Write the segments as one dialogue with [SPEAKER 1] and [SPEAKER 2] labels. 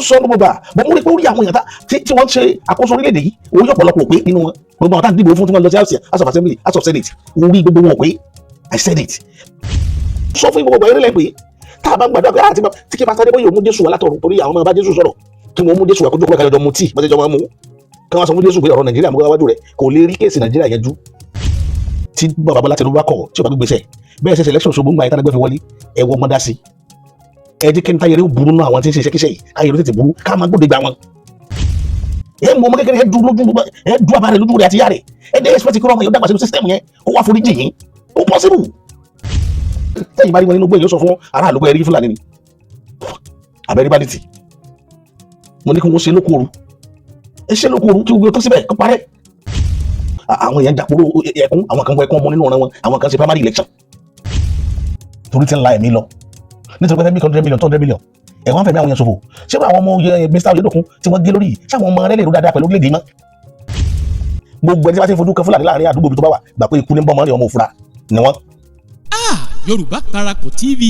[SPEAKER 1] Sọ gbogbo gbà bọ́, mo rí pé ó rí àwọn èèyàn tí wọ́n ń ṣe àkóso orílẹ̀-èdè yìí, orí ọ̀pọ̀lọpọ̀ pé nínú wọn, gbogbo àwọn tá à ń dìbò fún tí wọ́n lọ sí House of Assembly, House of Senate, orí gbogbo wọn pé. I said it, sọ fún gbogbo ẹ̀rẹ́ lẹ́ pé tá a bá ń gbàdúrà pé àti tí kí Pásítọ̀ Adébóyè mú Jésù wá látọ̀run, torí àwọn ọmọ bá Jésù sọ̀rọ̀, kí wọ́n mú Jésù wá kójú kó kájọ mu tíì bọ́sẹ̀ jọ máa mú, kí wọ́n sọ fún Jésù pé ọ̀rọ̀ Nàìjíríà mú wájú rẹ̀, kò lè rí case Nàìjíríà yẹn jú. Tí bàbá Bọ́lá Tinubu bá kọ̀, tí ò bá gbégbèsè bẹ́ẹ̀ ṣe election ṣogbó ń gba ìtànàgbẹ́ fi wọlé, ẹ wọ́n mọ́dá sí. Ẹ jẹ́ kí n táyẹrẹ ó burú náà, àwọn tí ń ṣe iṣẹ́kíṣẹ́ yìí, káyẹrẹ ó tètè burú, ká máa gbóde gba wọn. Ẹ mú ọmọ kékeré, ẹ dúró lójú, ẹ dú àbá rẹ lójú rẹ àti ìyá rẹ, ẹ dẹ́ expect kí ọmọ yẹn ó dàgbà sínú system yẹn, kó wá forí jì yín. Ó possible? Tẹ́yìn bá rí wọn nínú gbé, yóò sọ fún aráàlú pé ẹ rí Fúlàní ni àbẹ̀rí bandit. Mo ní kí wọ́n ṣe lókòrò, ẹ ṣe lókòrò, kí gbogbo tó síbẹ̀ kó parẹ́. Àwọn èèyàn jàpọ̀rọ̀ ẹkún, àwọn kan wọ ẹkún ọmọ nínú ọ̀ràn wọn, àwọn kan ṣe primary election torí ti ń la ẹ̀mí lọ, nítorí pé fẹ́ bí 100 million, 200 million, ẹ̀wọ̀n fẹ̀mí àwọn èèyàn ṣòfò. Ṣé àwọn ọmọ Mr. Oyedokun tí wọ́n gé lórí yìí, ṣé àwọn ọmọ rẹ̀ lè rú dáadáa pẹ̀lú orílẹ̀-èdè mọ́? Gbogbo ẹni tí wọ́n ti fojú kan Fúlàní láàrin àdúgbò bí tó bá wà, gbà pé ikú ní bọ́mọ ní ọmọ òfurá ni wọ́n.
[SPEAKER 2] Ah, Yorùbá Parapọ̀ TV,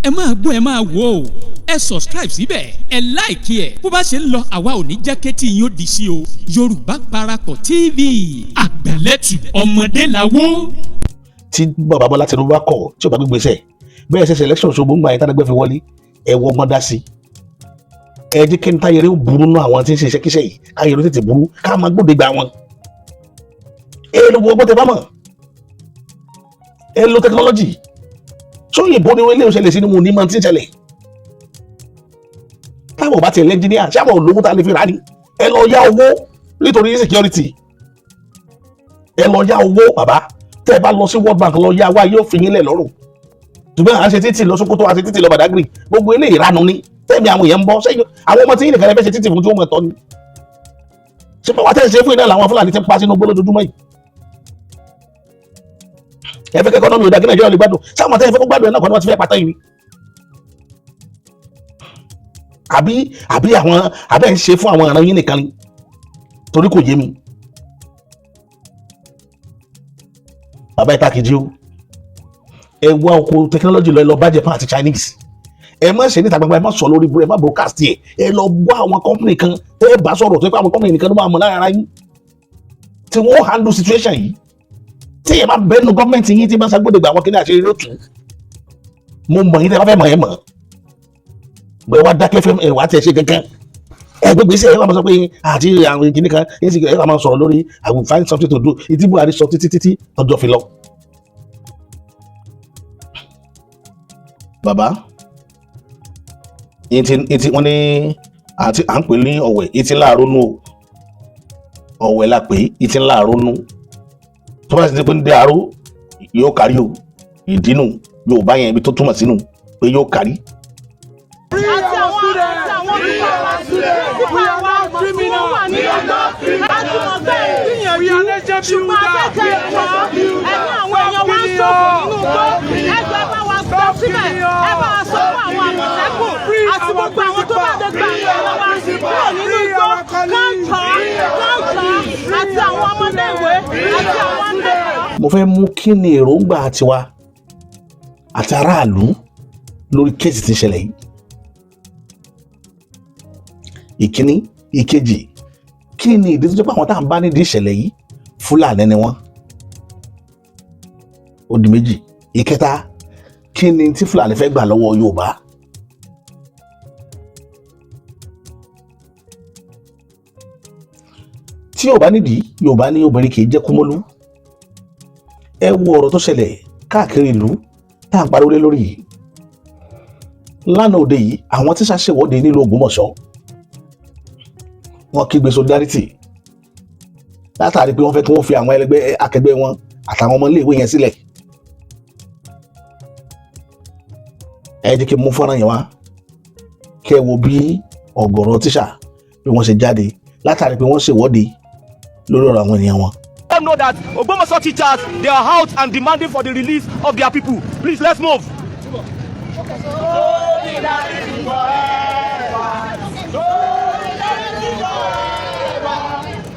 [SPEAKER 2] ẹ máa gbọ́, ẹ máa wò ó, ẹ subscribe síbẹ̀, ẹ like ẹ̀. Bó bá ṣe ń lọ, àwa ò ní jẹ́ kétí yín ó di sí o. Yorùbá Parapọ̀ TV, àgbẹ̀lẹ̀tù ọmọdé làwọ̀.
[SPEAKER 1] Tí bàbá Bọ́lá Tinubu bá kọ̀, tí ò bá gbégbèsè bẹ́ẹ̀ ṣe election ṣogbó ń gba ìtànàgbẹ́ fi wọlé, ẹ wọ́n mọ́dá sí. Ẹ jẹ́ kí n táyẹrẹ ó burú náà, àwọn tí ń ṣe iṣẹ́kíṣẹ́ yìí, káyẹrẹ ó tètè burú, ká máa gbóde gba wọn. Ẹ ló gbogbo tẹ bá mọ̀, ẹ lo technology sóyìnbó ni ilé ìṣẹ̀lẹ̀ sínú mu ní mọ̀ tí ń ṣẹlẹ̀. Táwọn bá tiẹ̀ lẹ́ńjìníà, ṣé àwọn olówó tá a lè fi rà ní? Ẹ lọ yá owó nítorí security, ẹ lọ yá owó. Bàbá, tẹ́ ẹ bá lọ sí World Bank lọ yá wá, yóò fi yín lẹ̀ lọ́rùn. Ṣùgbọ́n à ń ṣe títì lọ Sókótó, à ń ṣe títì lọ Badagry, gbogbo eléyìí ìranu ni. Tẹ́mi àwọn èèyàn ń bọ́ sẹ́yìn, àwọn ọmọ tí yín nìkan ẹ fẹ́ ṣe títì fún tí wọ́n mọ̀ tọ́ ni. Ṣé pé wàá tẹ́ ṣe fún iná làwọn Fúlàní ti ń pa sínú gbó lójoojúmọ́ yìí? Ẹ fẹ́ kẹ́kọ̀ọ́ náà mi ò dá kí Nàìjíríà lè gbádùn. Sáwọn tẹ́ ẹ fẹ́ kó gbádùn ẹ̀ náà kọ́ ni wọ́n ti fẹ́ pátá yìí? Àbí àwọn àbẹ́ ń ṣe fún àwọn ìran yín nìkan ni? Torí kò yé mi. Bàbá ìta kejì o, ẹ wá oko technology lọ, ẹ lọ bá Japan àti Chinese. Ẹ má ṣe níta gbangba, ẹ má sọ lórí ẹ má broadcast ẹ. Ẹ lọ bá àwọn company kan tẹ ẹ bá sọ̀rọ̀, tó yẹ pé àwọn company nìkan ló máa mọ̀ lára ara yín, tí wọ́n handle situation yìí. Tí ẹ bá bẹ́ẹ̀ nu gọ́ọ̀mẹ̀ntì yín tí bá ṣàgbọ́dẹ̀gbà àwọn kíní àṣírí ló tù. Mo mọ̀ yín, tẹ́ bá fẹ́ mọ̀, ẹ mọ̀ bẹ́ẹ̀. Wá dákẹ́ fẹ́ ẹ wá tiẹ̀ ṣe kankan, ẹ gbégbé sí ẹ wá máa sọ pé àti àwọn kìnnì kan yín sì, ẹ wá máa sọ̀rọ̀ lórí "I will find something to do". Ìtí Buhari sọ títí títí tọjọ́ fi lọ. Bàbá ìtì wọ́n ní àti à ń pè ní ọ̀wẹ̀ ìtì láàrónú o, ọ̀wẹ̀ la pè ìtì láàrónú. Tó bá sì ti pé ń dé aró, yóò kárí o. Ìdínú Yorùbá yẹn, ibi tó túmọ̀ sínú pé yóò kárí.
[SPEAKER 3] Àti àwọn olùkọ́ wa, principal wa tí wọ́n wà nínú igbó, láti mọ̀ pé ìgbìyànjú, ṣùgbọ́n afẹ́kẹ́ ẹ̀kọ́ ẹ̀mí àwọn èèyàn wa ń ṣòfò nínú igbó. Ẹgbẹ́ bá wa gbọ́ síbẹ̀, ẹ bá wa sọ fún àwọn Àmọ̀tẹ́kùn àti gbogbo àwọn tó bá dé gba àwọn èèyàn wa kúrò nínú igbó, kán jọ, kán jọ, àti àwọn ọmọléèwé àti àwọn akẹ́kọ̀ọ́.
[SPEAKER 1] Mo fẹ́ mú kí ni èròǹgbà tiwa àti aráàlú lórí case tí ń ṣẹlẹ̀ yìí. Ìkíní. Ìkejì, kí ni ìdí tó jẹ́ pé àwọn tá à ń bá nídìí ìṣẹ̀lẹ̀ yìí, Fúlàní ni wọ́n? Ó di méjì. Ìkẹta, kí ni tí Fúlàní fẹ́ gbà lọ́wọ́ Yorùbá? Tí Yorùbá nídìí, Yorùbá ní obìnrin kì í jẹ́ kúmọ́lú. Ẹ wo ọ̀rọ̀ tó ṣẹlẹ̀ káàkiri ìlú tá à ń pariwo lé lórí yìí lánàá òde yìí. Àwọn tíṣà ṣèwọ́de nílùú Ògbómọ̀ṣọ́, wọ́n kígbe solidarity látàrí pé wọ́n fẹ́ kí wọ́n fi àwọn ẹlẹgbẹ́ akẹgbẹ́ wọn àtàwọn ọmọ iléèwé yẹn sílẹ̀. Ẹ jẹ́ kí n mú fọ́nrán yẹn wá, kẹ́ ẹ wo bí ọ̀gọ̀rọ̀ tíṣà bí wọ́n ṣe jáde látàrí pé wọ́n ṣèwọ́de lórí ọ̀rọ̀ àwọn ènìyàn wọn.
[SPEAKER 4] Them know that Ogbomoso teachers, they are out and demanding for the release of their people. Please, let's move.
[SPEAKER 5] Solidarity forever. Solidarity forever.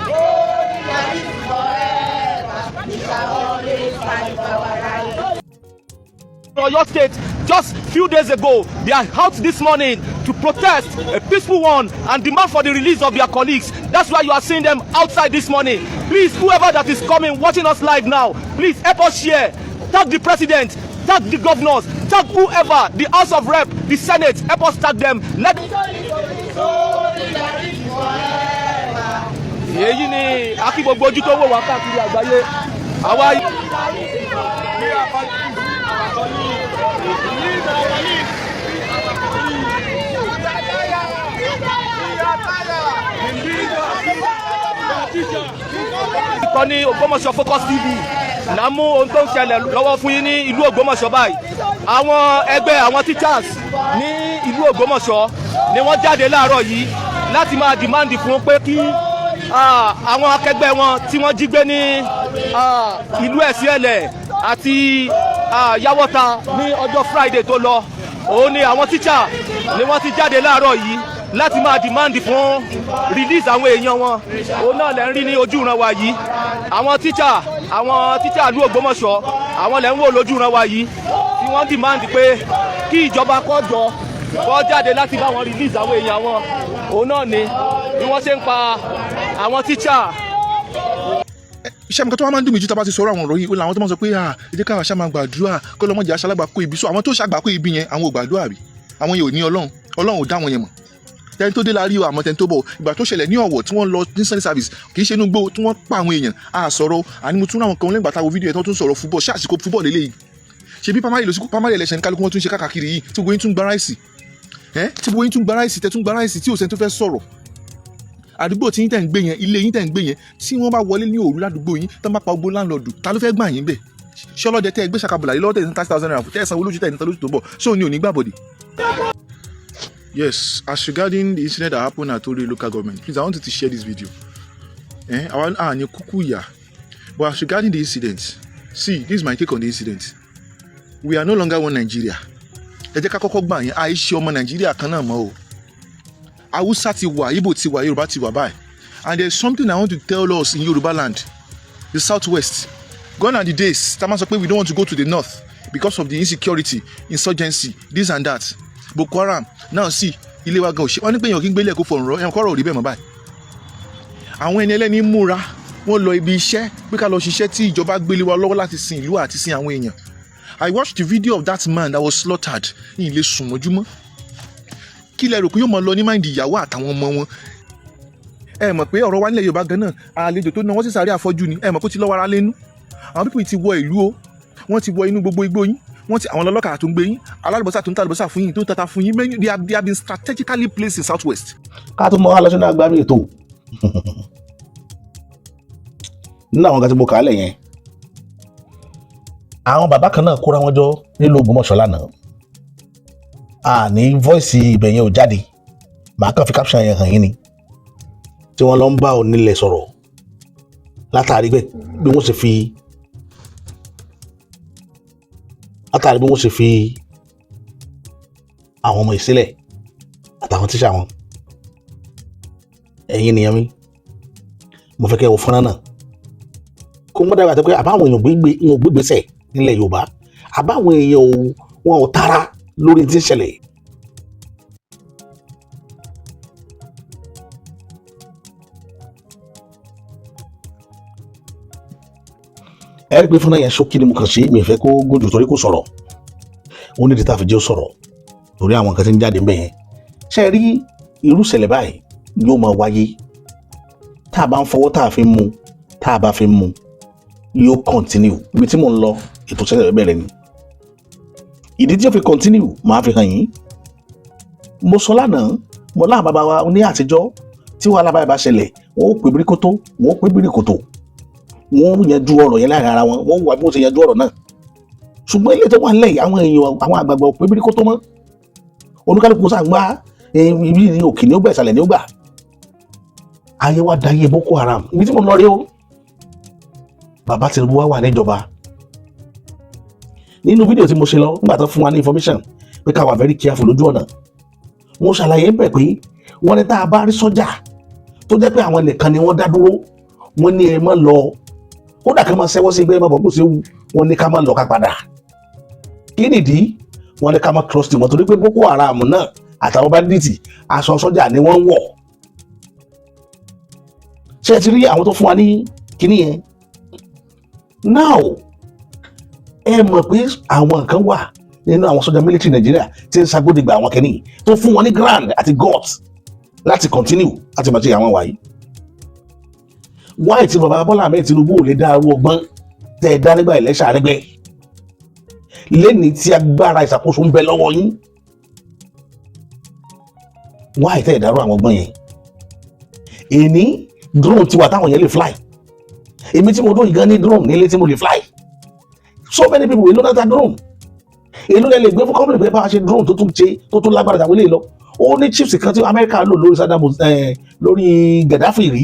[SPEAKER 5] Solidarity forever. We shall always fight for our rights.
[SPEAKER 4] Oyo State just few days ago. They are out this morning to protest, a peaceful one, and demand for the release of their colleagues. That's why you are seeing them outside this morning. Please, whoever that is coming, watching us live now, please help us share. Tag the president, tag the governors, tag whoever, the House of Rep, the Senate, help us tag them. Let Èyí ni akí gbogbo ojú tó wò wá káàkiri àgbáyé àwa. Ìkànnì Ògbómọ̀ṣọ́ Focus TV là ń mú ohun tó ń ṣẹlẹ̀ lọ́wọ́ fún yín ní ìlú Ògbómọ̀ṣọ́ báyìí. Àwọn ẹgbẹ́ àwọn teachers ní ìlú Ògbómọ̀ṣọ́ ni wọ́n jáde láàárọ̀ yìí láti máa demand fún pé kí àwọn akẹgbẹ́ wọn tí wọ́n jí gbé ní ìlú Ẹ̀sìnẹ̀lẹ̀ àti Yàwọ́ta ní ọjọ́ Friday tó lọ. Òun ni àwọn teacher ni wọ́n ti jáde láàárọ̀ yìí láti máa demand fún release àwọn èèyàn wọn. Òun náà lẹ́ ń rí ní ojú ìran wa yìí. Àwọn teacher ìlú Ògbómọ̀ṣọ́, àwọn lẹ́ ń wò lójú ìran wa yìí tí wọ́n demand pé kí ìjọba kó jọ kó jáde láti bá wọn release àwọn èèyàn wọn. Òun náà ni bí wọ́n ṣe ń pa àwọn teacher.
[SPEAKER 6] Iṣẹ́ mi kan tó wá máa ń dùn mí jù tá a bá ti sọ̀rọ̀ àwọn ọ̀rọ̀ yìí, ó làwọn tó máa ń sọ pé, "À, ẹ jẹ́ káwa ṣá máa gbàdúrà kó lọ́mọdé aṣálágbà kó ibi." So àwọn tó ṣàgbà kó ibi yẹn, àwọn ò gbàdúrà bí? Àwọn yẹn ò ní Ọlọ́run? Ọlọ́run ò dá wọn yẹn mọ̀? Tẹni tó dé la rí o, àmọ́ tẹni tó bọ̀, ìgbà tó ṣẹlẹ̀ ní Ọ̀wọ̀ tí wọ́n lọ ní Sunday service, kì í ṣe inú gbó tí wọ́n pa àwọn èèyàn, a sọ̀rọ̀. Àní mo tún ráwọn kan lẹ́gbàá táwọn fídíò yẹn tó tún sọ̀rọ̀ football. Ṣé àsìkò football lélẹ́yìí? Ṣe bí primary lọ sí primary election, kálukú wọn tún ṣe káàkiri yìí, tí gbogbo yín tún gba rice ẹ́, tí gbogbo yín tún gba rice, tẹ́ tún gba rice, tí ò sẹ́ni tó fẹ́ sọ̀rọ̀. Àdúgbò tí yín tẹ̀ ń gbé yẹn, ilé yín tẹ̀ ń gbé yẹn, tí wọ́n bá wọlé ní òru ládùúgbò yín tán, bá pa gbogbo landlord, ta ló fẹ́ gbà yín bẹ̀? Ṣé ọlọ́dẹ tẹ́ ẹ gbé ṣàkàbùlà yìí lọ́wọ́, tẹ̀ ní 30,000 naira tẹ́ ẹ sanwó lójú, tẹ́ ẹ ní lójú tó ń bọ̀, ṣé òun ni ò ní gbàbọ̀dì? Yes, as regarding the incident that happened at Ori Local Government, please, I want you to share this video. Eh, àwọn àní kúkú yà. But as regarding the incident, see, this is my take on the incident. We are no longer one Nigeria. Ẹ jẹ́ ká kọ́kọ́ gbà yẹn, àìṣe ọmọ Nàìjíríà kan náà mọ́ o. Hausa ti wà, Igbo ti wà, Yorùbá ti wà báyìí. And there is something I want to tell us in Yoruba land, the southwest. Gone are the days tá a máa sọ pé we don't want to go to the north because of the insecurity, insurgency, this and that. Boko Haram. Now see, ilé wa gan òṣè wọ́n ní pé èèyàn kì í gbélé ẹ̀kọ́ fọ̀rọ̀ ẹ̀yàn kọ́rọ̀ ò rí bẹ́ẹ̀ mọ́ báyìí. Àwọn ẹni ẹlẹ́ni múra, wọ́n lọ ibi iṣẹ́ pé ká lọ ṣiṣẹ́ tí ìjọba gbélé wa lọ́wọ́ láti sin ìlú àti sin àwọn èèyàn. I watched the video of that man that was slaughtered ní ilé sùn mọ́júmọ́. Kí lẹ rò pé yóò máa lọ ní mind ìyàwó àtàwọn ọmọ wọn? Ẹ mọ̀ pé ọ̀rọ̀ wa nílẹ̀ Yorùbá gan náà, àlejò tó ná wọ́n sì sáré àfọ́jú ni. Ẹ mọ̀ pé ó ti lọ́wọ́ ara lẹ́nu. Àwọn people ti wọ ìlú o, wọ́n ti wọ inú gbogbo igbó yín, wọ́n ti àwọn ọlọ́kadà tó ń gbé yín, alálùbọ́sà tó ń ta àlùbọ́sà fún yín, tó ń tata fún yín. Many, they have been strategically placed in south west.
[SPEAKER 1] Ká tó mọ wá lọ sínú agbámi ètò nínú àwọn kan tí mo kà á lẹ̀ yẹn, àwọn bàbá kan náà kóra wọn jọ nílùú Ògbómọ̀ṣọ́ lánàá. Àní voice ibẹ̀ yẹn ò jáde, màá kàn fi caption yẹn hàn yín ni, tí wọ́n lọ ń bá onílẹ̀ sọ̀rọ̀ látàrí pé bí wọ́n ṣe fi látàrí bí wọ́n ṣe fi àwọn ọmọ ìsílẹ̀ àtàwọn tíṣà wọn. Ẹ̀yin nìyẹn mi, mo fẹ́ kẹ́ ẹ wo fọ́nrán náà kó wọ́n dàgbà tó pé àbáwọn èèyàn gbégbé wọn ò gbégbèsè nílẹ̀ Yorùbá, àbáwọn èèyàn ò wọn ò tara lórí tí ń ṣẹlẹ̀. Ẹ rí i pé fúnra yẹn ṣókí ni mo kàn ṣe, mi ò fẹ́ kó gùn jù torí kò sọ̀rọ̀. Ó ní ìdí tá a fi jẹ́ ó sọ̀rọ̀ torí àwọn nǹkan tí ń jáde ń bẹ̀ yẹn. Ṣe rí irú ìṣẹ̀lẹ̀ báyìí yóò máa wáyé tá a bá ń fọwọ́ tá a fi ń mu, tá a bá fi ń mu, yóò continue. Ibi tí mò ń lọ, ètò ìṣẹ̀lẹ̀ bẹ̀rẹ̀ ni. Ìdí tí ó fi continue máa fi hàn yín. Mo sọ lánàá, mo láwọn bàbá wa ní àtijọ́, tí wàhálà báyìí bá ṣẹlẹ̀, wọ́n ó pè bíríkótó, wọ́n ó pè bíríkòtò, wọ́n ó yanjú ọ̀rọ̀ yẹn láàrin ara wọn, wọ́n wà bí wọ́n ṣe yanjú ọ̀rọ̀ náà. Ṣùgbọ́n ilé tó wà nílẹ̀ yìí, àwọn èèyàn, àwọn àgbààgbà ò pé bíríkótó mọ́. Olúkálùkù sá ń gbá ibi ní òkè ní ó gbà, ìsàlẹ̀ ní ó gbà. Ayé wa dayé Boko Haram. Ibi tí mo lọ rí o, bàbá Tinubu wá wà níjọba. Nínú fídíò tí mo ṣe lọ nígbà tó fún wa ní information pé ká wà very careful lójú ọ̀nà, mo ṣàlàyé ń bẹ̀ pé wọ́n ní tá a bá rí sọ́jà tó jẹ́ pé àwọn nìkan ni wọ́n dá dúró, wọ́n ní ẹ má lọ, kódà ká máa ṣẹ́wọ́ sí ẹgbẹ́ ẹ má bọ̀ kó ṣe wù, wọ́n ní ká má lọ, ká padà. Kí nìdí? Wọ́n ní ká má trust wọn torí pé Boko Haram náà àtàwọn bandits, aṣọ sọ́jà ni wọ́n ń wọ̀. Ṣé ẹ ti rí àwọn tó fún wa ní kíní yẹn? Now, ẹ mọ̀ pé àwọn nǹkan wà nínú àwọn sọ́jà military Nàìjíríà tí ń ṣagbódegbà àwọn kìíní tó fún wọn ní ground àti guts láti continue láti máa ṣe àwọn wàyí. Why tí bàbá Bọ́lá Ahmed Tinubu ò lè dá arú ọgbọ́n tẹ́ ẹ dá nígbà election Arẹ́gbẹ́ lẹ́ni tí agbára ìṣàkóso ń bẹ lọ́wọ́ yín? Why tẹ́ ẹ dárú àwọn ọgbọ́n yẹn? Èní drone ti wà táwọn yẹn lè fly. Èmi tí mo dún ìgan ní drone nílé tí mo lè fly. So many people, èló náà ta drone? Èló lẹ lè gbé fún company pé bá a ṣe drone tó tún ṣe tó tún lágbára tàwọn eléyìí lọ? Ó ní chips kan tí Amẹ́ríkà lò lórí Saddam, lórí Gaddafi rí,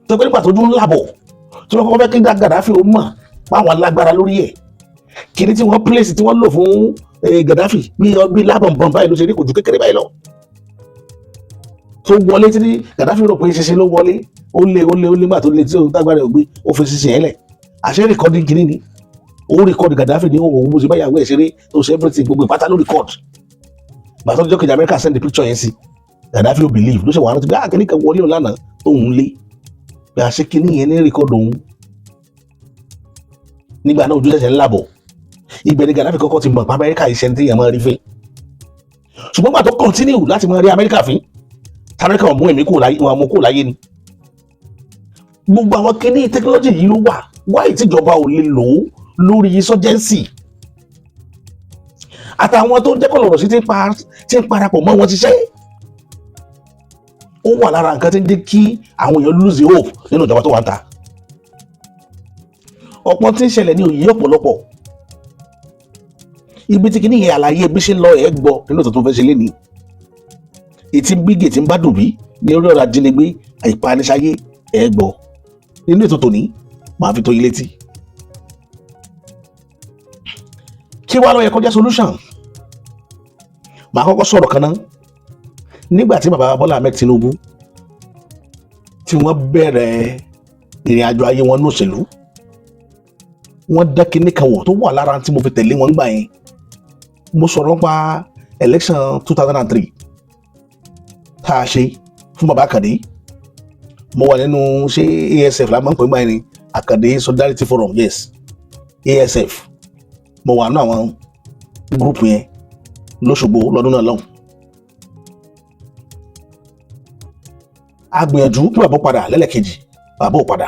[SPEAKER 1] tó pé nígbà tó dún lábọ̀ tí wọ́n kọ́kọ́ fẹ́ kí Gaddafi ó mọ̀ páwọn lágbára lórí ẹ̀, kìíní tí wọ́n place tí wọ́n lò fún Gaddafi bí lábọ̀nbọ̀n báyìí ló ṣe rí, kò ju kékeré báyìí lọ, tó wọlé tí Gaddafi rò pé ṣinṣin ló wọlé. Ó lé, ó lé, ó lé, gbà tó lé tí ó tágbára ẹ̀ gbé, ó fi ṣinṣin yẹn lẹ̀. Àṣẹ recording kìíní ni ó record Gaddafi ní òun bó ṣe báyàwó ẹ̀ ṣeré, tó ṣe everything, gbogbo ìpátá ló record. Gbàtọ́ ọjọ́ kejì, Amẹ́ríkà send the picture yẹn sí Gaddafi, ó believe ló ṣe wà rántí pé ah, kìíní kan wọlé òun lánàá tóun lé pé àṣẹ kìíní yẹn ní record òun. Nígbà náà, ojú ṣẹ̀ṣẹ̀ ń làbọ̀. Ibẹ̀ ni Gaddafi kọ́kọ́ ti mọ̀ pé Amẹ́ríkà iṣẹ́ ní téèyàn máa rí fín. Ṣùgbọ́n gbà tó continue láti máa rí Amẹ́ríkà fín, Amẹ́ríkà wọn mú ẹ̀mí kúrò láyé, wọn mú kúrò láyé ni. Gbogbo àwọn kíní technology yìí ló wà. Wáyé tíjọba ò lè lò ó lórí insurgency àtàwọn tó ń jẹ́ kọ̀lọ̀rọ̀ sí tí ń parapọ̀ mọ́ wọn ṣiṣẹ́? Ó wà lára nǹkan tí ń jẹ́ kí àwọn èèyàn lose hope nínú ìjọba tó wà ń ta. Ọ̀pọ̀ tí ń ṣẹlẹ̀ ní òye ọ̀pọ̀lọpọ̀ ibi tí kìíní yẹn, àlàyé bí ṣe ń lọ, ẹ̀ gbọ́ nínú ètò tó fẹ́ ṣe lénìí. Ètí bígè tí ń bá dùn bí ní orí ọ̀rọ̀ ajínigbé, àìpánisáyé, ẹ̀ gbọ́ nínú ètò tòní, màá fi tó yín létí. Kí wàá ló yẹ kó jẹ́ solution? Màá kọ́kọ́ sọ̀rọ̀ kan náà. Nígbà tí bàbá Bọ́lá Ahmed Tinubu tí wọ́n bẹ̀rẹ̀ ìrìn àjò ayé wọn ní òṣèlú, wọ́n dá kinní kan wọ̀ tó wà lára tí mo fi tẹ̀lé wọn gbà yẹn. Mo sọ̀rọ̀ nípa election 2003 tá a ṣe fún bàbá Àkàndé. Mo wà nínú, ṣé ASF la máa ń pè é báyìí ni, Àkàndé Solidarity Forum, yes, ASF. Mo wà nínú àwọn group yẹn lÓṣogbo lọ́dún náà lọ́hùn. A gbìyànjú kí bàbá padà lẹ́lẹ́kejì, bàbá ò padà.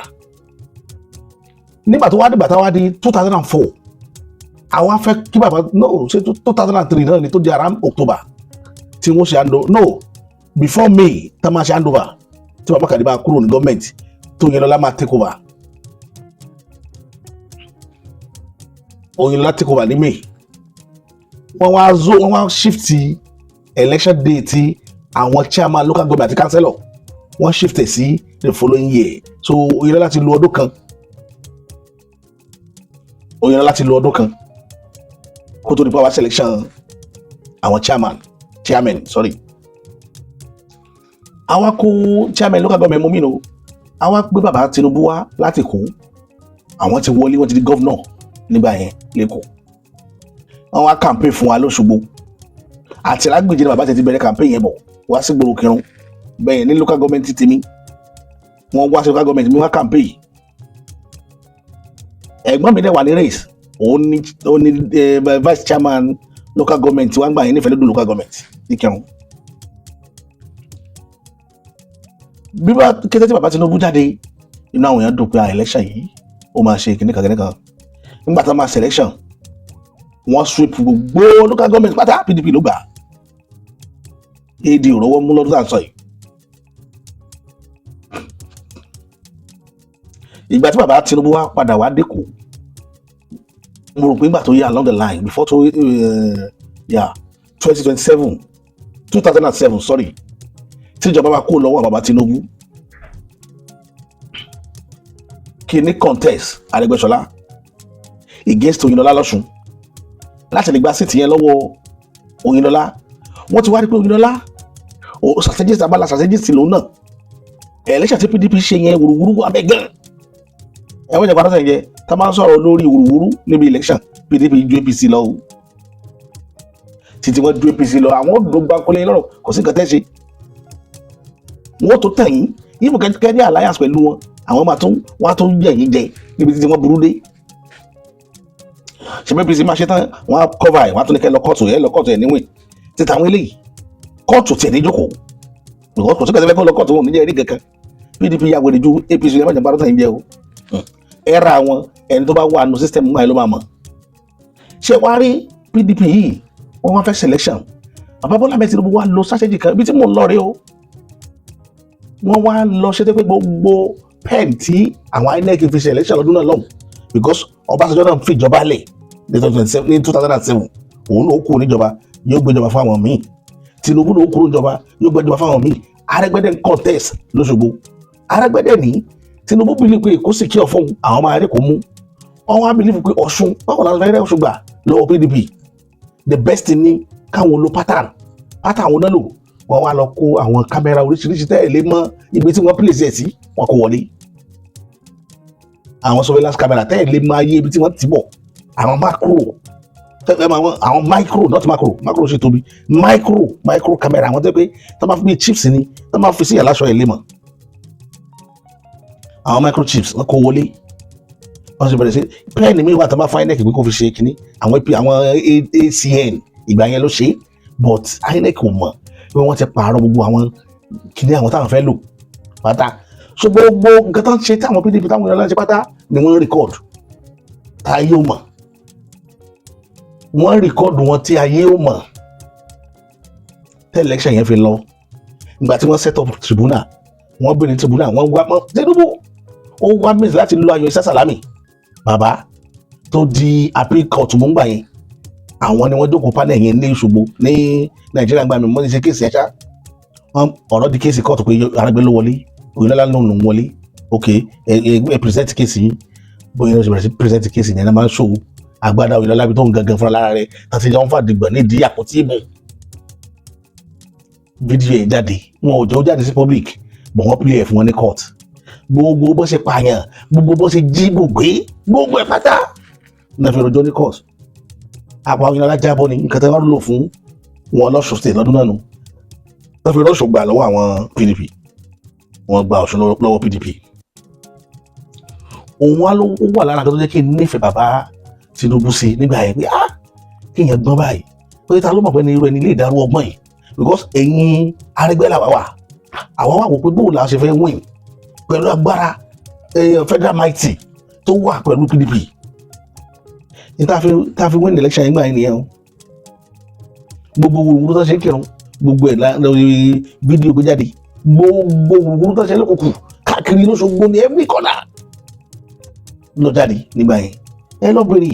[SPEAKER 1] Nígbà tó wá dìgbà tó wá di 2004, àwa fẹ́ kí bàbá, no, ṣe 2003 náà ni, tó di around October tí wọ́n ṣe handover, no, before May tá máa ṣe handover, tí bàbá Àkàndé bá kúrò ní gọ́ọ̀mẹ̀ntì, tó Oyinlọ́lá máa take over. Oyinlọ́lá take over ní May. Wọ́n wá shift election day ti àwọn chairman local government àti councillor, wọ́n shift ẹ̀ sí the following year. So Oyinlọ́lá ti lo ọdún kan, Oyinlọ́lá ti lo ọdún kan kó tó di power selection àwọn chairman, sorry. Àwa kó chairman local government mú mi nù, àwa gbé bàbá Tinubu wá láti kó àwọn ti wọlé, wọ́n ti di governor nígbà yẹn lẹ́kọ̀ọ́. Wọ́n wá campaign fún wa lÓṣogbo àti Lágbèjì ní bàbá tẹ̀ ti bẹ̀rẹ̀ campaign yẹn bọ̀ wá sí gbòòrò kírun bẹ́ẹ̀ ní local government tèmi. Wọ́n wá sí local government mi, wá campaign. Ẹ̀gbọ́n mi dẹ̀ wà ní race, òun ní òun ní vice chairman local government wá ń gbà yẹn nífẹ̀ẹ́ lódò local government ní Kírun. Bí bá kété tí bàbá Tinubu jáde, inú àwọn èèyàn dùn pé election yìí, ó máa ṣe kìnnìkan kìnnìkan. Nígbà tó máa selection, wọ́n sweep gbogbo local government pátá, PDP ló gbà. AD ò rọ́wọ́ mú lọ́dún tá à ń sọ yìí. Ìgbà tí bàbá Tinubu wá padà wá dẹ́kọ̀, mo rò pé nígbà tó yá along the line before to yeah, 2027, 2007, sorry, tíjọba bá kó lọ́wọ́ bàbá Tinubu, kí ní contest Arẹ́gbẹ́ṣọlá against Oyinlọ́lá lọ́ṣun láti lè gba seat yẹn lọ́wọ́ Oyinlọ́lá. Wọ́n ti wá rí pé Oyinlọ́lá strategist, abala strategist lòun náà. Election tí PDP ṣe yẹn, wùrúwúrú wà bẹ́ẹ̀ gan. Ẹ wọ́n jẹ́ pàtàkì sẹ́yìn jẹ́ tá a máa ń sọ̀rọ̀ lórí wùrúwúrú níbi election, PDP ju APC lọ o. Títí wọ́n ju APC lọ, àwọn òdòdó gbáko lẹ́yìn lọ́rọ̀, kò sí nǹkan tẹ́ ṣe. Wọ́n tó tàn yín yíbo kẹ́ ní alliance pẹ̀lú wọn, àwọn máa tún wọ́n á tún yẹ̀ yín jẹ níbi títí wọ́n burú dé. Ṣe APC máa ṣe tán, wọ́n á cover ẹ̀, wọ́n á tún ní kẹ́ lọ kóòtù, ẹ̀ lọ kóòtù ẹ̀ níwìn. Títí àwọn eléyìí, kóòtù tiẹ̀ ní jókòó because kò sí kẹsẹ̀ fẹ́ kó lọ kóòtù, wọn ò ní jẹ́ ẹ̀rí kankan. PDP ya wèrè ju APC. Ẹ má jẹ́ bá yín jẹ́ o. Ẹ ra àwọn ẹni tó bá wà nù system náà ló máa mọ̀. Ṣé wàá rí PDP yìí, wọ́n wá fẹ́ selection. Bàbá Bọ́lá Ahmed Tinubu wá lọ strategy kan ibi tí mò ń lọ rèé o. Wọ́n wá lọ ṣe pé gbogbo pen tí àwọn INEC fi ṣe election lọ́dún náà lọ́hùn, because Ọbásanjọ́ náà fi ìjọba lẹ̀ ní 2007, òun ló kú níjọba, yóò gbéjọba fún àwọn míì. Tinubu ló kúrò níjọba, yóò gbéjọba fún àwọn míì. Arẹ́gbẹ́dẹ́ ń contest lọ́sọ̀gbọ̀. Arẹ́gbẹ́dẹ́ ní Tinubu believe pé Èkó secure fún àwọn, máa rí kó mú. Wọ́n wá believe pé Ọ̀ṣun, báwo la fẹ́ rẹ́ Ọ̀ṣun gbà lọ́wọ́ PDP? The best ní káwọn lo pattern. Pattern àwọn náà lò, wọ́n wá lọ kó àwọn camera oríṣiríṣi tẹ́ ẹ̀ lé mọ́ ibi tí wọ́n place ẹ̀ sí, wọ́n kó wọlé. Àwọn surveillance camera tẹ́ ẹ̀ lé mọ́ ayé ibi tí wọ́n ti bọ̀, àwọn macro, àwọn micro, not macro, macro ṣe tóbi, micro, micro camera, àwọn tẹ́ pé tó máa fi bí chips ni, tó máa fi sí àláṣọ ẹ̀ lé mọ́, àwọn microchips, wọ́n kó wọlé. Wọ́n sì bẹ̀rẹ̀ sí pen mi wà tó máa fún INEC pé kó fi ṣe kínní, àwọn AP, àwọn ACN ìgbà yẹn ló ṣe, but INEC ò mọ̀ pé wọ́n ti pààrọ̀ gbogbo àwọn kínní àwọn táwọn fẹ́ lò pátá. So gbogbo nǹkan tó ń ṣe táwọn PDP, táwọn èèyàn ṣe pátá ni wọ́n ń record tá ayé ò mọ̀. Wọ́n record wọn tí ayé ò mọ̀ tẹ́ election yẹn fi lọ. Ìgbà tí wọ́n set up tribunal, wọ́n bẹ̀rẹ̀ tribunal, wọ́n wá Tinubu, ó wá means láti lo Ayọ̀ Isa Salami, bàbá tó di appeal court mú gbà yẹn. Àwọn ni wọ́n jókòó panel yẹn ní Òṣogbo ní Nàìjíríà gbà mí mọ́ ní ṣe case ẹ̀ṣá. Ọ̀rọ̀ di case kóòtù pé Arẹ́gbẹ́ ló wọlé, Oyinlọ́lá ló ń wọlé. Ok, ẹ ẹ present case yìí. Bóyá ẹ bẹ̀rẹ̀ sí present case yẹn, ẹ máa ń ṣòwò agbádá Oyinlọ́lá bí tó ń gangan fúnra lára rẹ̀ tàbí jọ ń fàdìgbà nídìí àpótí ìbò. Fídíò ẹ̀ jáde, wọn ò jẹ́ ó jáde sí public, but wọ́n play ẹ̀ fún wọn ní court. Gbogbo bó ṣe pààyàn, gbogbo bó ṣe jí gbogbo gbogbo ẹ̀ pátá náà fi rojọ́ ní court. Àpò Oyinlọ́lá jábọ́ ni nǹkan tí wọ́n lò fún wọn lọ́sùn state lọ́dún náà nù. Wọ́n fi rọ́ṣọ̀ gbà lọ́wọ́ àwọn PDP, wọ́n gba Ọ̀ṣun lọ́wọ́ PDP. Òun wá ló wà lára kan tó jẹ́ kí n nífẹ̀ẹ́ bàbá Tinubu sí nígbà yẹn pé, ah, kéèyàn gbọ́n báyìí, pé ta ló mọ̀ pé ní irú ẹni lè dárú ọgbọ́n yìí? Because ẹ̀yin Arẹ́gbẹ́ làwa wà, àwa wà wò pé bóun la ṣe fẹ́ win pẹ̀lú agbára federal mighty tó wà pẹ̀lú PDP ní tá a fi win election yẹn gbà yẹn nìyẹn o. Gbogbo wùrúwúrú tó ṣe ń kírun, gbogbo ẹ̀ lórí fídíò gbé jáde. Gbogbo wùrúwúrú tó ṣe lókùnkùn káàkiri lóṣogbo ní every corner lọ jáde nígbà yẹn. Ẹ lọ bèrè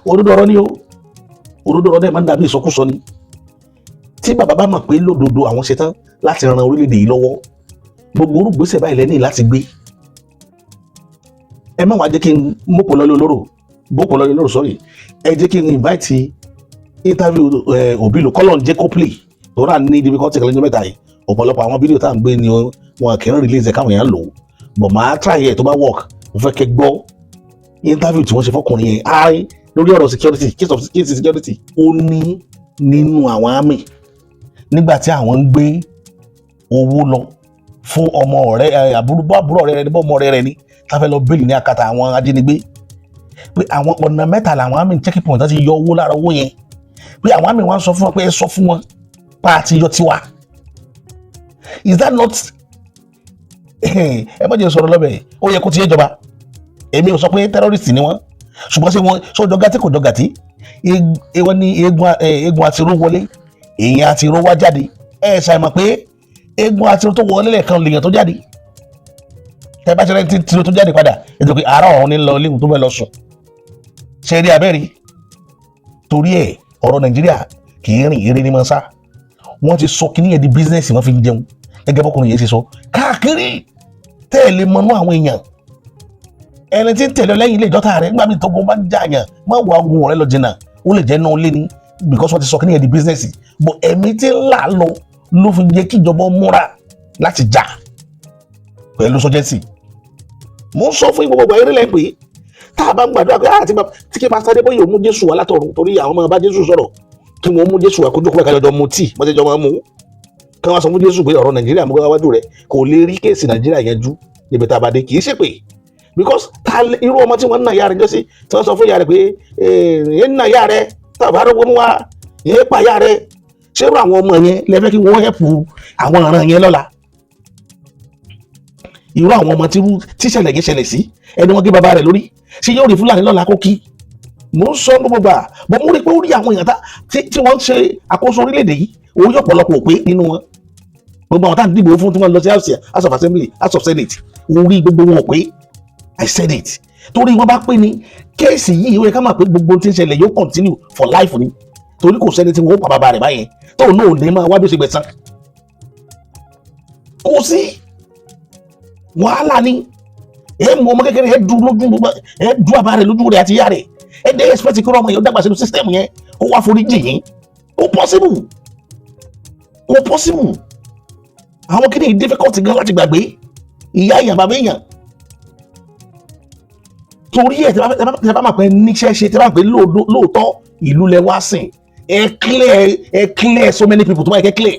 [SPEAKER 1] òdodo ọ̀rọ̀ ni o. Òdodo ọ̀rọ̀ dẹ̀ máa ń dàbí ìsọkúsọ ni. Tí bàbá bá mọ̀ pé lódodo àwọn ṣetán láti ran orílẹ̀-èdè yìí lọ́wọ́, gbogbo orúgbésẹ̀ báyìí lẹ́ni láti gbé. Ẹ má wàá jẹ́ kí n mọ́pọ̀ lọ́lé olóró, bọ́pọ̀ lọ́lé olóró, sorry. Ẹ jẹ́ kí n invite interview ẹ òbí lò kọ́lọ̀ ń jẹ́ kó play tó rà ní difficulty kan lẹ́jọ́ mẹ́ta yìí. Ọ̀pọ̀lọpọ̀ àwọn fídíò tá à ń gbé ni wọn kì í release ẹ̀ káwọn èèyàn lò ó, but màá try ẹ̀. Tó bá work, mo fẹ́ kẹ́ gbọ́ interview tí wọ́n ṣe fọkùnrin yẹn áì lórí ọ̀rọ̀ security, case of case security. Ó ní nínú àwọn army, nígbà tí àwọn ń gbé owó lọ fún ọmọ ọ̀rẹ́ ẹ, àbúrò bọ́ àbúrò ọ̀rẹ́ rẹ ní bọ́ ọmọ ọ̀rẹ́ rẹ ní tá fẹ́ lọ bail ní akata àwọn ajínigbé, pé àwọn ọ̀nà mẹ́ta làwọn army checking point láti yọ owó lára owó yẹn, pé àwọn army wọn sọ fún wọn pé ẹ sọ fún wọn pa àti yọ tiwa. Is that not, ẹ má jẹ́ sọ̀rọ̀ lọ́bẹ̀, ó yẹ kó ti yé jọba. Èmi ò sọ pé terrorist ni wọ́n, ṣùgbọ́n ṣé wọ́n ṣó jọ gàtí? Kò jọ gàtí. Wọ́n ní eégún àtiró wọlé, èèyàn àtiró wá jáde. Ẹ ṣàìmọ̀ pé eégún àtiró tó wọlé lẹ́ẹ̀kan lèèyàn tó jáde. Tẹ bá ṣe rẹ́ tí tiro tó jáde padà, ètò pé àárọ̀ ọ̀hún ní lọ léwu tó fẹ́ lọ sùn ṣe rí abẹ́rẹ́. Torí ẹ̀, ọ̀rọ̀ Nàìjíríà kì í rìn eré ní mọ́sá. Wọ́n ti sọ kíní yẹn di business, wọ́n fi ń jẹun gẹ́gẹ́ bọ́kùnrin yẹn ṣe sọ káàkiri. Tẹ́ ẹ lè mọnú àwọn èèyàn, ẹni tí ń tẹ̀lé ọ lẹ́yìn ilé ìjọta rẹ̀ nígbà míì tó gun bá ń jà yàn, má wà ogun ọ̀rẹ́ lọ jìnnà, ó lè jẹ́ náà lé ní, because wọ́n ti sọ kíní yẹn di business. But ẹ̀mí tí ń là lọ ló fi yẹ kí ìjọba múra láti jà. Pẹ̀lú sọ́jẹ́sì, mo ń sọ fún gbogbo eré lẹ́yìn pé tá a bá ń gbàdúrà pé àti tí kí Pásítọ̀ Adébóyè ò mú Jésù wá látọ̀run, torí àwọn ọmọ bá Jésù sọ̀rọ̀, kí wọ́n mú Jésù wá kójú kó bá kájọjọ mu tíì mọ́tẹ́jọ́ máa mú, kí wọ́n sọ fún Jésù pé ọ̀rọ̀ Nàìjíríà mú wájú rẹ̀, kò lè rí case Nàìjíríà yẹn jú níbi tá a bá dé. Kì í ṣèpè, because ta irú ọmọ tí wọ́n ń nà ìyá rẹ̀ jọ́sí, tí wọ́n sọ fún ìyá rẹ̀ pé ẹ̀ ń nà ìyá rẹ̀, tá a bá rọ́gbó mú wá yẹn pa ìyá rẹ̀, ṣé irú àwọn ọmọ yẹn lẹ́fẹ́ kí wọ́n help àwọn ọ̀ràn yẹn lọ́la? Irú àwọn ọmọ tí tíṣẹ̀lẹ̀ yẹn ṣẹlẹ̀ sí, ẹni wọ́n gé bàbá rẹ̀ lórí, ṣé yóò rí Fúlàní lọ́la kó kí? Mò ń sọ gbogbo gbà mo mú rí pé ó rí àwọn èèyàn tí wọ́n ń ṣe àkóso orílẹ̀-èdè yìí, orí ọ̀pọ̀lọpọ̀ pé nínú wọn. Gbogbo àwọn tá à ń dìbò fún tí wọ́n lọ sí House of Assembly, House of Senate, orí gbogbo wọn ò pé. I said it. Torí wọn bá pé ní case yìí, ó yẹ ká mọ̀ pé gbogbo tí ń ṣẹlẹ̀ yóò continue for life ni, torí kò sẹ́ni tí wọ́n ó pa bàbá rẹ̀ báyẹn tóun náà ò ní máa wá bí ó ṣe gbẹ̀san. Kò sí wàhálà ni. Ẹ mú ọmọ kékeré, ẹ dùn lójú, ẹ dùn bàbá rẹ̀ lójú rẹ̀ àti ìyá rẹ̀, ẹ dé expect kí ọmọ yẹn ó dàgbà sínú system yẹn, kó wá forí jì yín. Kò possible, kò possible. Àwọn kìíní difficult gan láti gbàgbé, ìyá èèyàn, bàbá èèyàn. Torí ẹ tẹ bá máa pẹ níṣẹ́ ṣe, tẹ bá pẹ lóòótọ́ ìlú lẹ wá sìn, ẹ clear, ẹ clear so many people tó bá yẹ kẹ́ clear.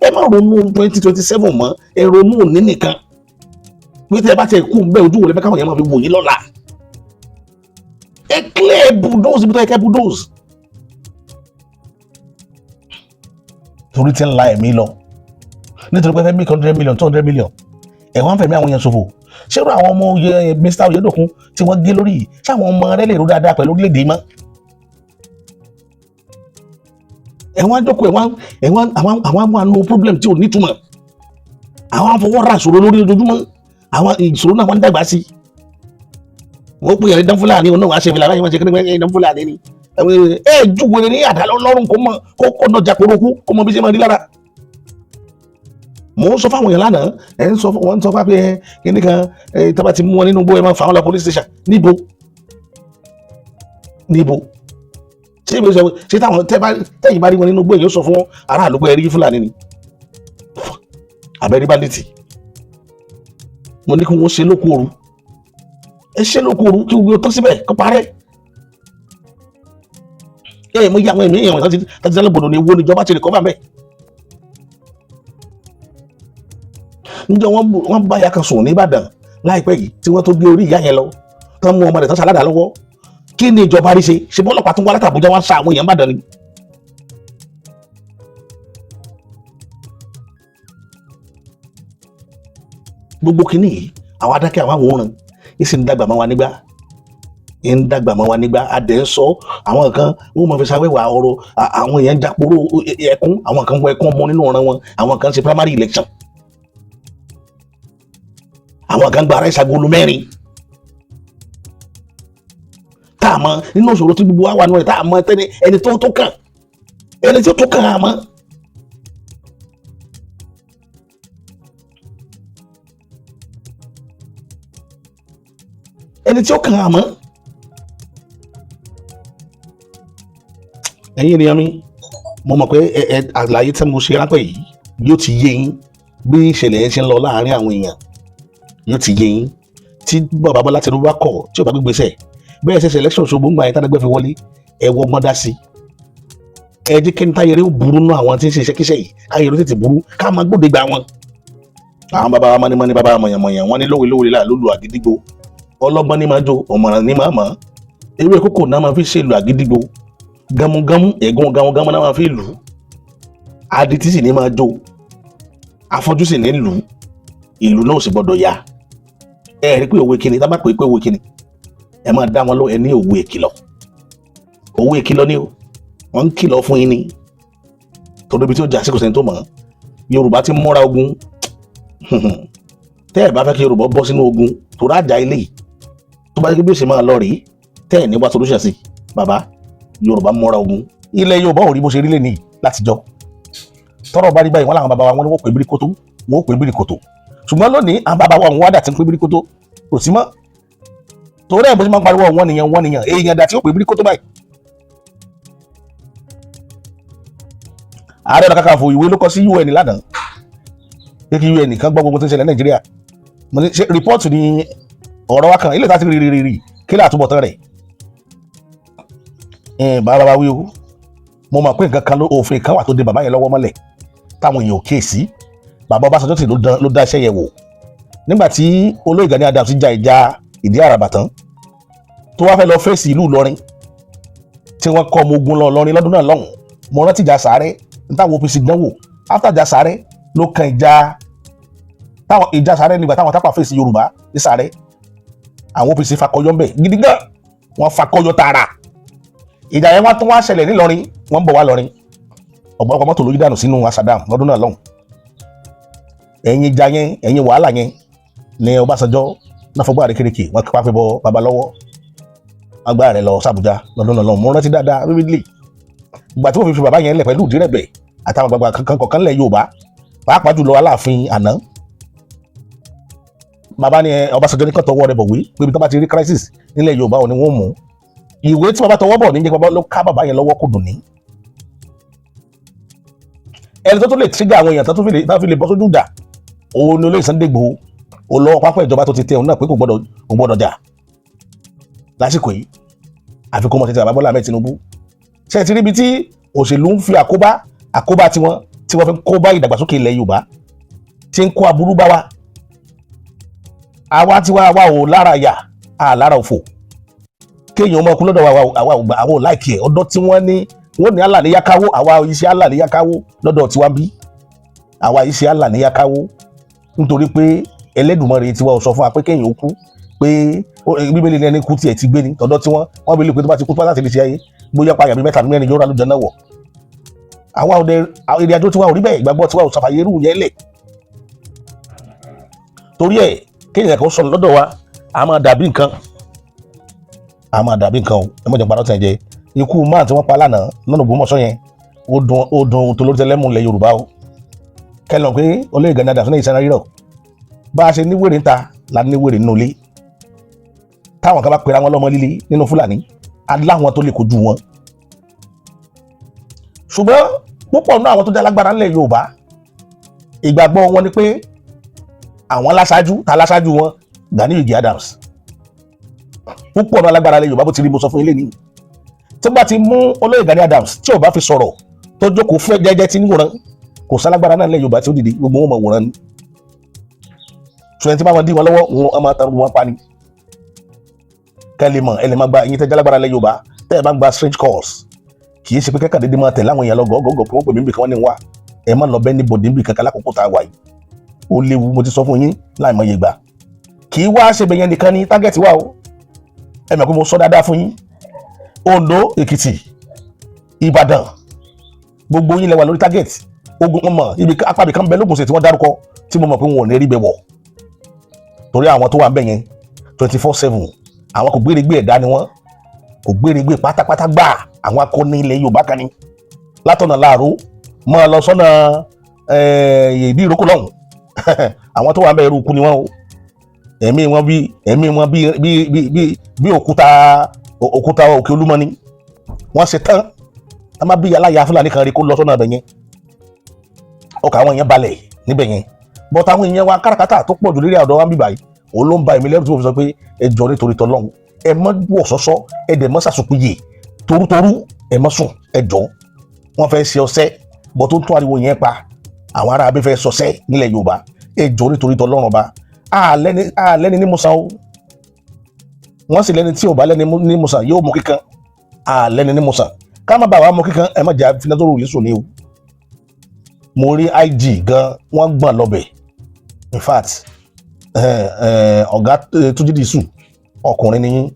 [SPEAKER 1] Ẹ má ronú 2027 mọ́, ẹ ronú òní nìkan, pé tẹ bá tẹ kú bẹ́ẹ̀, ojú wo lẹ fẹ́ káwọn yẹn máa fi wò yín lọ́la? Ẹ clear, bulldoze ibi tó yẹ kẹ́ bulldoze, torí tí ń la ẹ̀mí lọ, nítorí pé fẹ́ make 100 million, 200 million, ẹ̀ wọ́n fẹ̀mí àwọn yẹn ṣòfò. Ṣé irú àwọn ọmọ oyè Mr. Oyedokun tí wọ́n gé lórí yìí, ṣé àwọn ọmọ rẹ lè rú dáadáa pẹ̀lú orílẹ̀-èdè mọ́? Ẹ̀wọ̀n àjọkọ̀ ẹ̀wọ̀n ẹ̀wọ̀n àwọn àwọn àánú problem tí ò nítumọ̀, àwọn afọwọ́ra ìṣòro lórí ojoojúmọ́, àwọn ìṣòro náà wọ́n ń dàgbà sí. Wọ́n pè é dán Fúlàní, òun náà wàá ṣe fìlà báyìí, wọ́n ṣe kékeré dán Fúlàní ni. Ẹ júwèrè ní àdá lọ́rùn, kó mọ kó kó nọjà kórókú, kó mọ bí ṣe máa rí lára. Mò ń sọ fáwọn èèyàn lánàá, ẹ ń sọ, wọ́n ń sọ fún pé kíní kan ẹ tí wọ́n bá ti mú wọn nínú igbó, ẹ máa fà wọ́n lọ police station. Níbo? Níbo? Ṣé ìwé sọ ṣé táwọn tẹ́ bá tẹ́yìn bá rí wọn nínú igbó, èyí ó sọ fún aráàlú pé ẹ rí Fúlàní ni àbẹ̀rí bandit? Mo ní kí wọ́n ṣe lóko òru, ẹ ṣe lóko òru, kí gbogbo tó síbẹ̀ kó parẹ́. Ẹ mo yí àwọn ẹ̀mí èèyàn tó ti dálé gbòdò ní ewu níjọba ti recover mẹ́. Níjọ́ wọ́n bá ya kan sùn ní Ìbàdàn láìpẹ́ yìí, tí wọ́n tó gbé orí ìyá yẹn lọ, tán mú ọmọ rẹ̀ tán ṣàládàá lọ́wọ́, kí ni ìjọba rí ṣe? Ṣe bọ́lọ́pàá tún wá láti Àbújá wá sa àwọn èèyàn Ìbàdàn ni? Gbogbo kínní yìí, àwọn adákẹ́, àwọn àwòrán yìí sì ń dàgbà mọ́ wa nígbà, ń dàgbà mọ́ wa nígbà adẹ̀ ń sọ. Àwọn kan wọ́n máa fi sáwẹ́wà ọ̀rọ̀, àwọn èèyàn ń jàporó ẹkún, àwọn kan wọ ẹkún ọmọ nínú ọ̀ràn wọn, àwọn kan ṣe primary election, àwọn kan gba rice agolo 4. Tá a mọ nínú ìṣòro tí gbogbo wa wà nínú rẹ̀, tá a mọ tẹ́ni ẹni tó tó kàn, ẹni tó tó kàn á mọ́. Ẹni tí ó kàn á mọ́. Ẹ̀yin ènìyàn mi, mo mọ̀ pé ẹ àlàyé tí mo ṣe ráńpẹ́ yìí yóò ti yé yín bí ìṣẹ̀lẹ̀ yẹn ṣe ń lọ láàárín àwọn èèyàn, yóò ti yé yín. Tí bàbá Bọ́lá Tinubu bá kọ̀, tí ò bá gbégbèsè bẹ́ẹ̀ ṣẹ̀ṣẹ̀ election Òṣogbo ń gbà yẹn tádàgbẹ́ fi wọlé, ẹ wọgbọ́n dá sí ẹ. Jẹ́ kí n táyẹrẹ ó burú nú àwọn tí ń ṣe iṣẹ́kíṣẹ́ yìí, káyẹrẹ ó tètè burú, ká máa gbóde gba wọn. Àwọn bàbá wa mọ́nímọ́ní, bàbá wa mọ̀yànmọ̀yàn, wọ́n ní lówe lówe là lólu àgídígbò, ọlọ́gbọ́n ní máa jó, ọ̀mọ̀ràn ní máa mọ̀. Ewé kókò náà máa fi ṣèlú àgídígbò, gamugamu ẹ̀gún gamugamu náà máa fi lù ú, adití sì ní máa jó, afọ́jú sì ní lù ú, ìlú náà ò sì gbọ́dọ̀ ya. Ẹ rí pé òwe kíni tá bá pè é pé òwe kíni, ẹ máa dá wọn lọ. Ẹ ní òwe ìkìlọ̀, òwe ìkìlọ̀ ni o, wọ́n ń kìlọ̀ fún yín ni, torí ibi tí ó jà sí kò sẹ́ni tó mọ̀. Yorùbá ti múra ogun. Tẹ́ ẹ bá fẹ́ kí Yorùbá bọ́ sínú ogun, torí àjà ilé yìí tó bá yẹ kí bí ó ṣe máa lọ rèé, tẹ́ ẹ̀ ní wá solution sí, bàbá Yorùbá múra ogun. Ilẹ̀ Yorùbá ò rí bó ṣe rí lẹ́nìí látijọ́. Tọ́rọ̀ bá rí báyìí, wọ́n làwọn bàbá wa, wọ́n ní wọ́n pè bíríkótó, wọ́n pè bíríkótó. Ṣùgbọ́n lónìí, àwọn bàbá wa, òun wádà tí ń pè bíríkótó kò sí mọ́, torí ẹ̀ bó ṣe máa ń pariwo wọ́n nìyẹn, wọ́n nìyẹn, èèyàn dà tí ó pè bíríkótó báyìí. Ààrẹ Ọ̀nà Kakanfò, ìwé ló kọ sí UN lánàá pé kí UN kan gbọ́ gbogbo tó ń ṣẹlẹ̀ Nàìjíríà. Mo ní ṣe report ní ọ̀rọ̀ wa kan ilé ìta ti rí rí rí rí kí lè àtúbọ̀tán rẹ̀ ẹ̀ bàbá bá wí o. Mo mọ̀ pé nǹkan kan ló òfin kan wà tó de bàbá yẹn lọ́wọ́ mọ́lẹ̀ táwọn èèyàn ò kíyèsí. Bàbá Ọbásanjọ́ sì ló dá iṣẹ́ yẹn wò nígbà tí olóyè Gani Adams ja ìjà ìdí àràbà tán, tó wá fẹ́ lọ fèsì ìlú Ìlọrin, tí wọ́n kọ́ ọmọ ogun lọ Ìlọrin lọ́dún náà lọ́hùn. Mo rántí ìjà Sàárẹ̀ nítawọn OPC dánwò. After ìjà Sàárẹ̀ ló kan ìjà táwọn ìjà Sàárẹ̀, nígbà táwọn tápà fèsì Yorùbá ní Sàárẹ̀, àwọn OPC fakọyọ ńbẹ gidi gan, wọ́n fakọyọ tààrà. Ìjà yẹn wá tún wá ṣẹlẹ̀ nílọrin, wọ́n ń bọ̀ wá lọrin, ọ̀pọ̀lọpọ̀ mọ́tò ló yí dànù sínú Asadam lọ́dún náà lọ́hùn. Ẹ̀yìn ìjà yẹn, ẹ̀yìn wàhálà yẹn ní Ọbásanjọ́ náà fọgbọ́n àrékèrèké wọ́n kápá fẹ́ bọ bàbá lọ́wọ́ agbára rẹ̀ lọ sàbújá lọ́dún náà lọ́hùn. Mo rántí dáadáa vividly ìgbà tí wọ́n fi fi bàbá yẹn lẹ̀ pẹ̀lú ìdírẹ̀bẹ̀ àtàwọn àgbààgbà kankan kọ̀ọ̀kan lẹ̀ Yorùbá, pàápàá jùlọ Aláàfin àná. Bàbá ni Ọbásanjọ́ ní kàn tọwọ́ rẹ̀ bọ̀wé pé ibi tó bá ti rí crisis nílẹ̀ Yorùbá ò ní wọ́n mú ìwé tí bàbá tọwọ́ bọ̀ ní jẹ́ bàbá ló ká bàbá yẹn lọ́wọ́, kò dùn ní. Ẹni tó tó lè trigger àwọn èèyàn tó fi lè bọ́ sójú ìjà, òun ni olóyè Sunday Igboho. Òun lọ́wọ́ pápá ìjọba tó ti tẹ òun náà pé kò gbọ́dọ̀ jà lásìkò yìí, àfi kó mọ̀ tètè bàbá Bọ́lá Ahmed Tinubu. Ṣe ti ríbi tí òṣèlú ń fi àkóbá tiwọn tí wọ́n fi ń kó bá ìdàgbàsókè ilẹ̀ Yorùbá, tí ń kó aburú bá wa? Àwa tiwa, àwa ò lára yà á lára òfò kéèyàn ọmọ ọkùnrin lọ́dọ̀ wa. Àwa ò gbà, àwa ò like ẹ̀. Ọ̀dọ́ tí wọ́n ní wọ́n ní Allah ní yákáwó, àwa iṣẹ́ Allah ní yákáwó lọ́dọ̀ tiwa bí àwa iṣẹ́ Allah ní yákáwó, nítorí pé Ẹlẹ́dùmarè tiwa ò sọ fún wa pé kéèyàn ó kú, pé Bíbélì ní ẹni kú tiẹ̀ ti gbé ni. Tọ̀dọ̀ tí wọ́n bí lè pé tó bá ti kú tó bá láti lè ṣe ayé, bóyá pa àyàbí mẹ́ta àbí mẹ́rin yóò rà lójọ náà wọ̀. Àwa òde ìrìn àjò tiwa ò rí bẹ́ẹ̀, ìgbàgbọ́ tiwa ò ṣàfàyè irú yẹn lẹ̀. Torí ẹ̀, kéèyàn kan sọnù lọ́dọ̀ wa, a máa dàbí nǹkan, a máa dàbí nǹkan o. Ẹ mọ̀jọ̀ parọ́ tẹ̀ jẹ́. Ikú máà tí wọ́n pa lánàá lọ́nà Ògbómọ̀ṣọ́ yẹn, ó dùn, ó dùn tolórí tẹlẹ́mù ilẹ̀ Yorùbá o. Kẹlẹ̀ pé olóyè Gani Adams ní ìsanra rírọ̀ bá a ṣe ní wèrè ńta la ní wèrè nínú ilé. Táwọn kan bá pera wọn lọ́mọ líle nínú Fúlàní, aláwọn tó lè kojú wọn. Ṣùgbọ́n púpọ̀ nínú àwọn tó jẹ́ alágbára ńlẹ̀ Yorùbá, ìgbàgbọ́ wọn ni pé àwọn láṣáájú ta láṣáájú wọn, Gani Ige Adams. Púpọ̀ nínú alágbára ńlẹ̀ Yorùbá, bó ti rí mo sọ fún ilé ní, tí wọ́n bá ti mú olóyè Gani Adams, tí ò bá fi sọ̀rọ̀, tó jókòó fún jẹ́jẹ́ tí ń wòran, kò sálágbára náà ńlẹ̀ Yorùbá tí ó dìde. Gbogbo wọn mọ̀ wòran ni. Ṣùgbọ́n tí wọ́n dí wọn lọ́wọ́, wọn máa tan wọn pa ni. Kẹ́ lè mọ̀, ẹ lè máa gba ẹ̀yin tẹ́jọ́ alágbára ńlẹ̀ Yorùbá, tẹ́ ẹ bá gba strange calls, kì í ṣe pé kẹ́kẹ́ dédé máa tẹ̀lé àwọn èèyàn lọ gọ́gọ́gọ́ pé wọ́n pè mí nbìkan, wọ́n ní wá. Ẹ má lọ bẹ́ẹ̀ ní bòdì nbì kankan lákòókò tá a wà yìí, ó léwu. Mo ti sọ fún yín láìmọye ìgbà. Kì í wá ṣe bẹ̀yẹn nìkan ní target wa o. Ẹ mọ̀ pé mo sọ dáadáa fún yín. Oǹdó, Èkìtì, Ìbàdàn, gbogbo yín lẹ wà lórí target ogun. Wọn mọ̀ ibi apá ibì kan bẹ lógun ṣe tí wọ́n dárúkọ, tí mo mọ̀ pé wọn ò ní rí bẹ̀ wọ̀, torí àwọn tó wà ń bẹ̀ yẹn 24/7, àwọn kò gbéregbé ẹ̀dá ni wọ́n, kò gbéregbé pátápátá gbà. Àwọn akọni ilẹ̀ Yorùbá kan ni látọ̀nà láàró mọ́ ọ lọ sọ́nà ìdí ìrókò lọ́hùn. Àwọn tó wà ń bẹ̀, irú ikú ni wọ́n o. Ẹ̀mí wọn bí ẹ̀mí wọn bí bí bí bí bí òkúta, òkúta òkè Olúmọ ni wọ́n ṣe tán. Tá má bí aláya Fúlàní kan rí kó lọ sọ́nà ibẹ̀ yẹn, ọkọ̀ àwọn èèyàn balẹ̀ níbẹ̀ yẹn. But àwọn èèyàn wa, káràkátà tó pọ̀ jù lórí ọ̀dọ̀ wa ń bì báyìí, òun ló ń ba èmi lẹ́rù tí mo fi sọ pé ẹ jọ, nítorí tọlọ́hun, ẹ mọ́ wọ̀ sọ́sọ́, ẹ dẹ̀ mọ́ sàsùpìyè torútorú, ẹ mọ́ sùn, ẹ jọ. Wọ́n fẹ́ ṣe ọṣẹ́ bọ́ tó ń tún ariwo yẹn pa. Àwọn ará abẹ́ fẹ́ sọṣẹ́ nílẹ̀ Yorùbá. Ẹ jọ, nítorí tọlọ́run ọba, àlẹ́ni ní musa o. Wọ́n sì lẹ́ni tí ò bá lẹ́ni ní musa yóò mú kíkan. Àlẹ́ni ní musa ká má bàa wá mú kíkan. Ẹ má jà finátóró yìí sùn ní o. Mo rí IG gan, wọ́n gbọ̀n lọ́bẹ̀. In fact, ọ̀gá Túnjí Dìísù, ọkùnrin ni yín,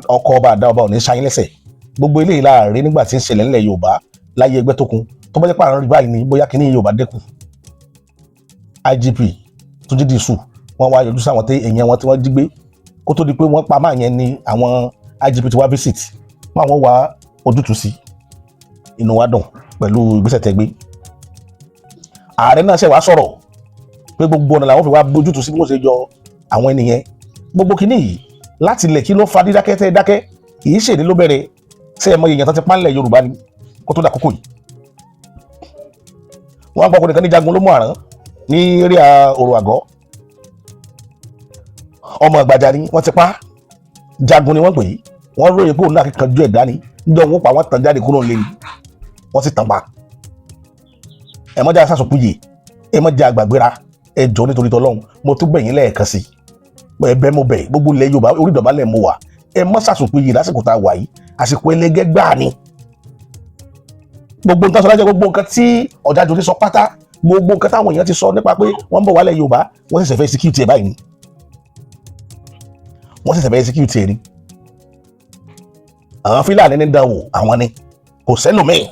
[SPEAKER 1] ọkọ ọba àdá ọba ò ní sáyín lẹ́sẹ̀. Gbogbo eléyìí láàrin nígbà tí ń ṣẹlẹ̀ ńlẹ̀ Yorùbá láyé ẹgbẹ́ tó kun, tó bá jẹ́ pààrọ̀ rí báyìí ni, bóyá kínní Yorùbá dẹ́kun. IGP Túnjí Dìísù, wọ́n wá yọjú sáwọn tí èèyàn wọn tí wọ́n jí gbé kó tó di pé wọ́n pa máa yẹn ni. Àwọn IGP ti wá visit wọ́n, àwọn wá ojútùú sí. Inú wa dùn pẹ̀lú ìgbésẹ̀ tẹ́ gbé. Ààrẹ náà ṣe wá sọ̀rọ̀ pé gbogbo ọ̀nà làwọn fi wá bójútùú sí bí wọ́n ṣe yọ àwọn ènìyàn. Gbogbo kínní yìí láti ilẹ̀, kí ló fa dídákẹ́ tẹ́ dákẹ́? Kì í ṣèdí ló bẹ̀rẹ̀. Ṣé ẹ mọ èèyàn tó ti pánlẹ̀ Yorùbá ni kó tó dàkókò yìí? Wọ́n á gbọ́ ọkùnrin kan ní Jagun ló mú àrán ní area Òrò Àgọ́. Ọmọ ìgbàjà ni wọ́n ti pa. Jagun ni wọ́n pè é. Wọ́n ròyìn pé òun náà kíkanjú ẹ̀dá ni. Níjọ́ wọn pa wọ́n tàn jáde kúrò lé ni wọ́n sì tàn pa. Ẹ mọ́jà sàṣùkúyè, ẹ mọ́jà àgbàgbéra. Ẹ jọ, nítorí tọ́lọ́hún, mo tún bẹ̀ yín lẹ́ẹ̀kan sí i. Ẹ̀bẹ̀ mo bẹ̀ gbogbo ilẹ̀ Yorùbá, orí ìdọ̀bálẹ̀ mo wà. Ẹ mọ́ sàṣùkúyè lásìkò tá a wà yìí. Àsìkò ẹlẹgẹ́ gbáà ni. Gbogbo nǹkan sọ lájẹ, gbogbo nǹkan tí Ọ̀jájó ti sọ pátá, gbogbo nǹkan táwọn èèyàn ti sọ nípa pé wọ́n ń bọ̀ wálẹ̀ Yorùbá, wọ́n ṣẹ̀ṣẹ̀ fẹ́ execute ẹ̀ báyìí ni. Wọ́n ṣẹ̀ṣẹ̀ fẹ́ execute ẹ̀ ni. Àwọn Fúlàní ní dánwò, àwọn ni, kò sẹ́lòmíì,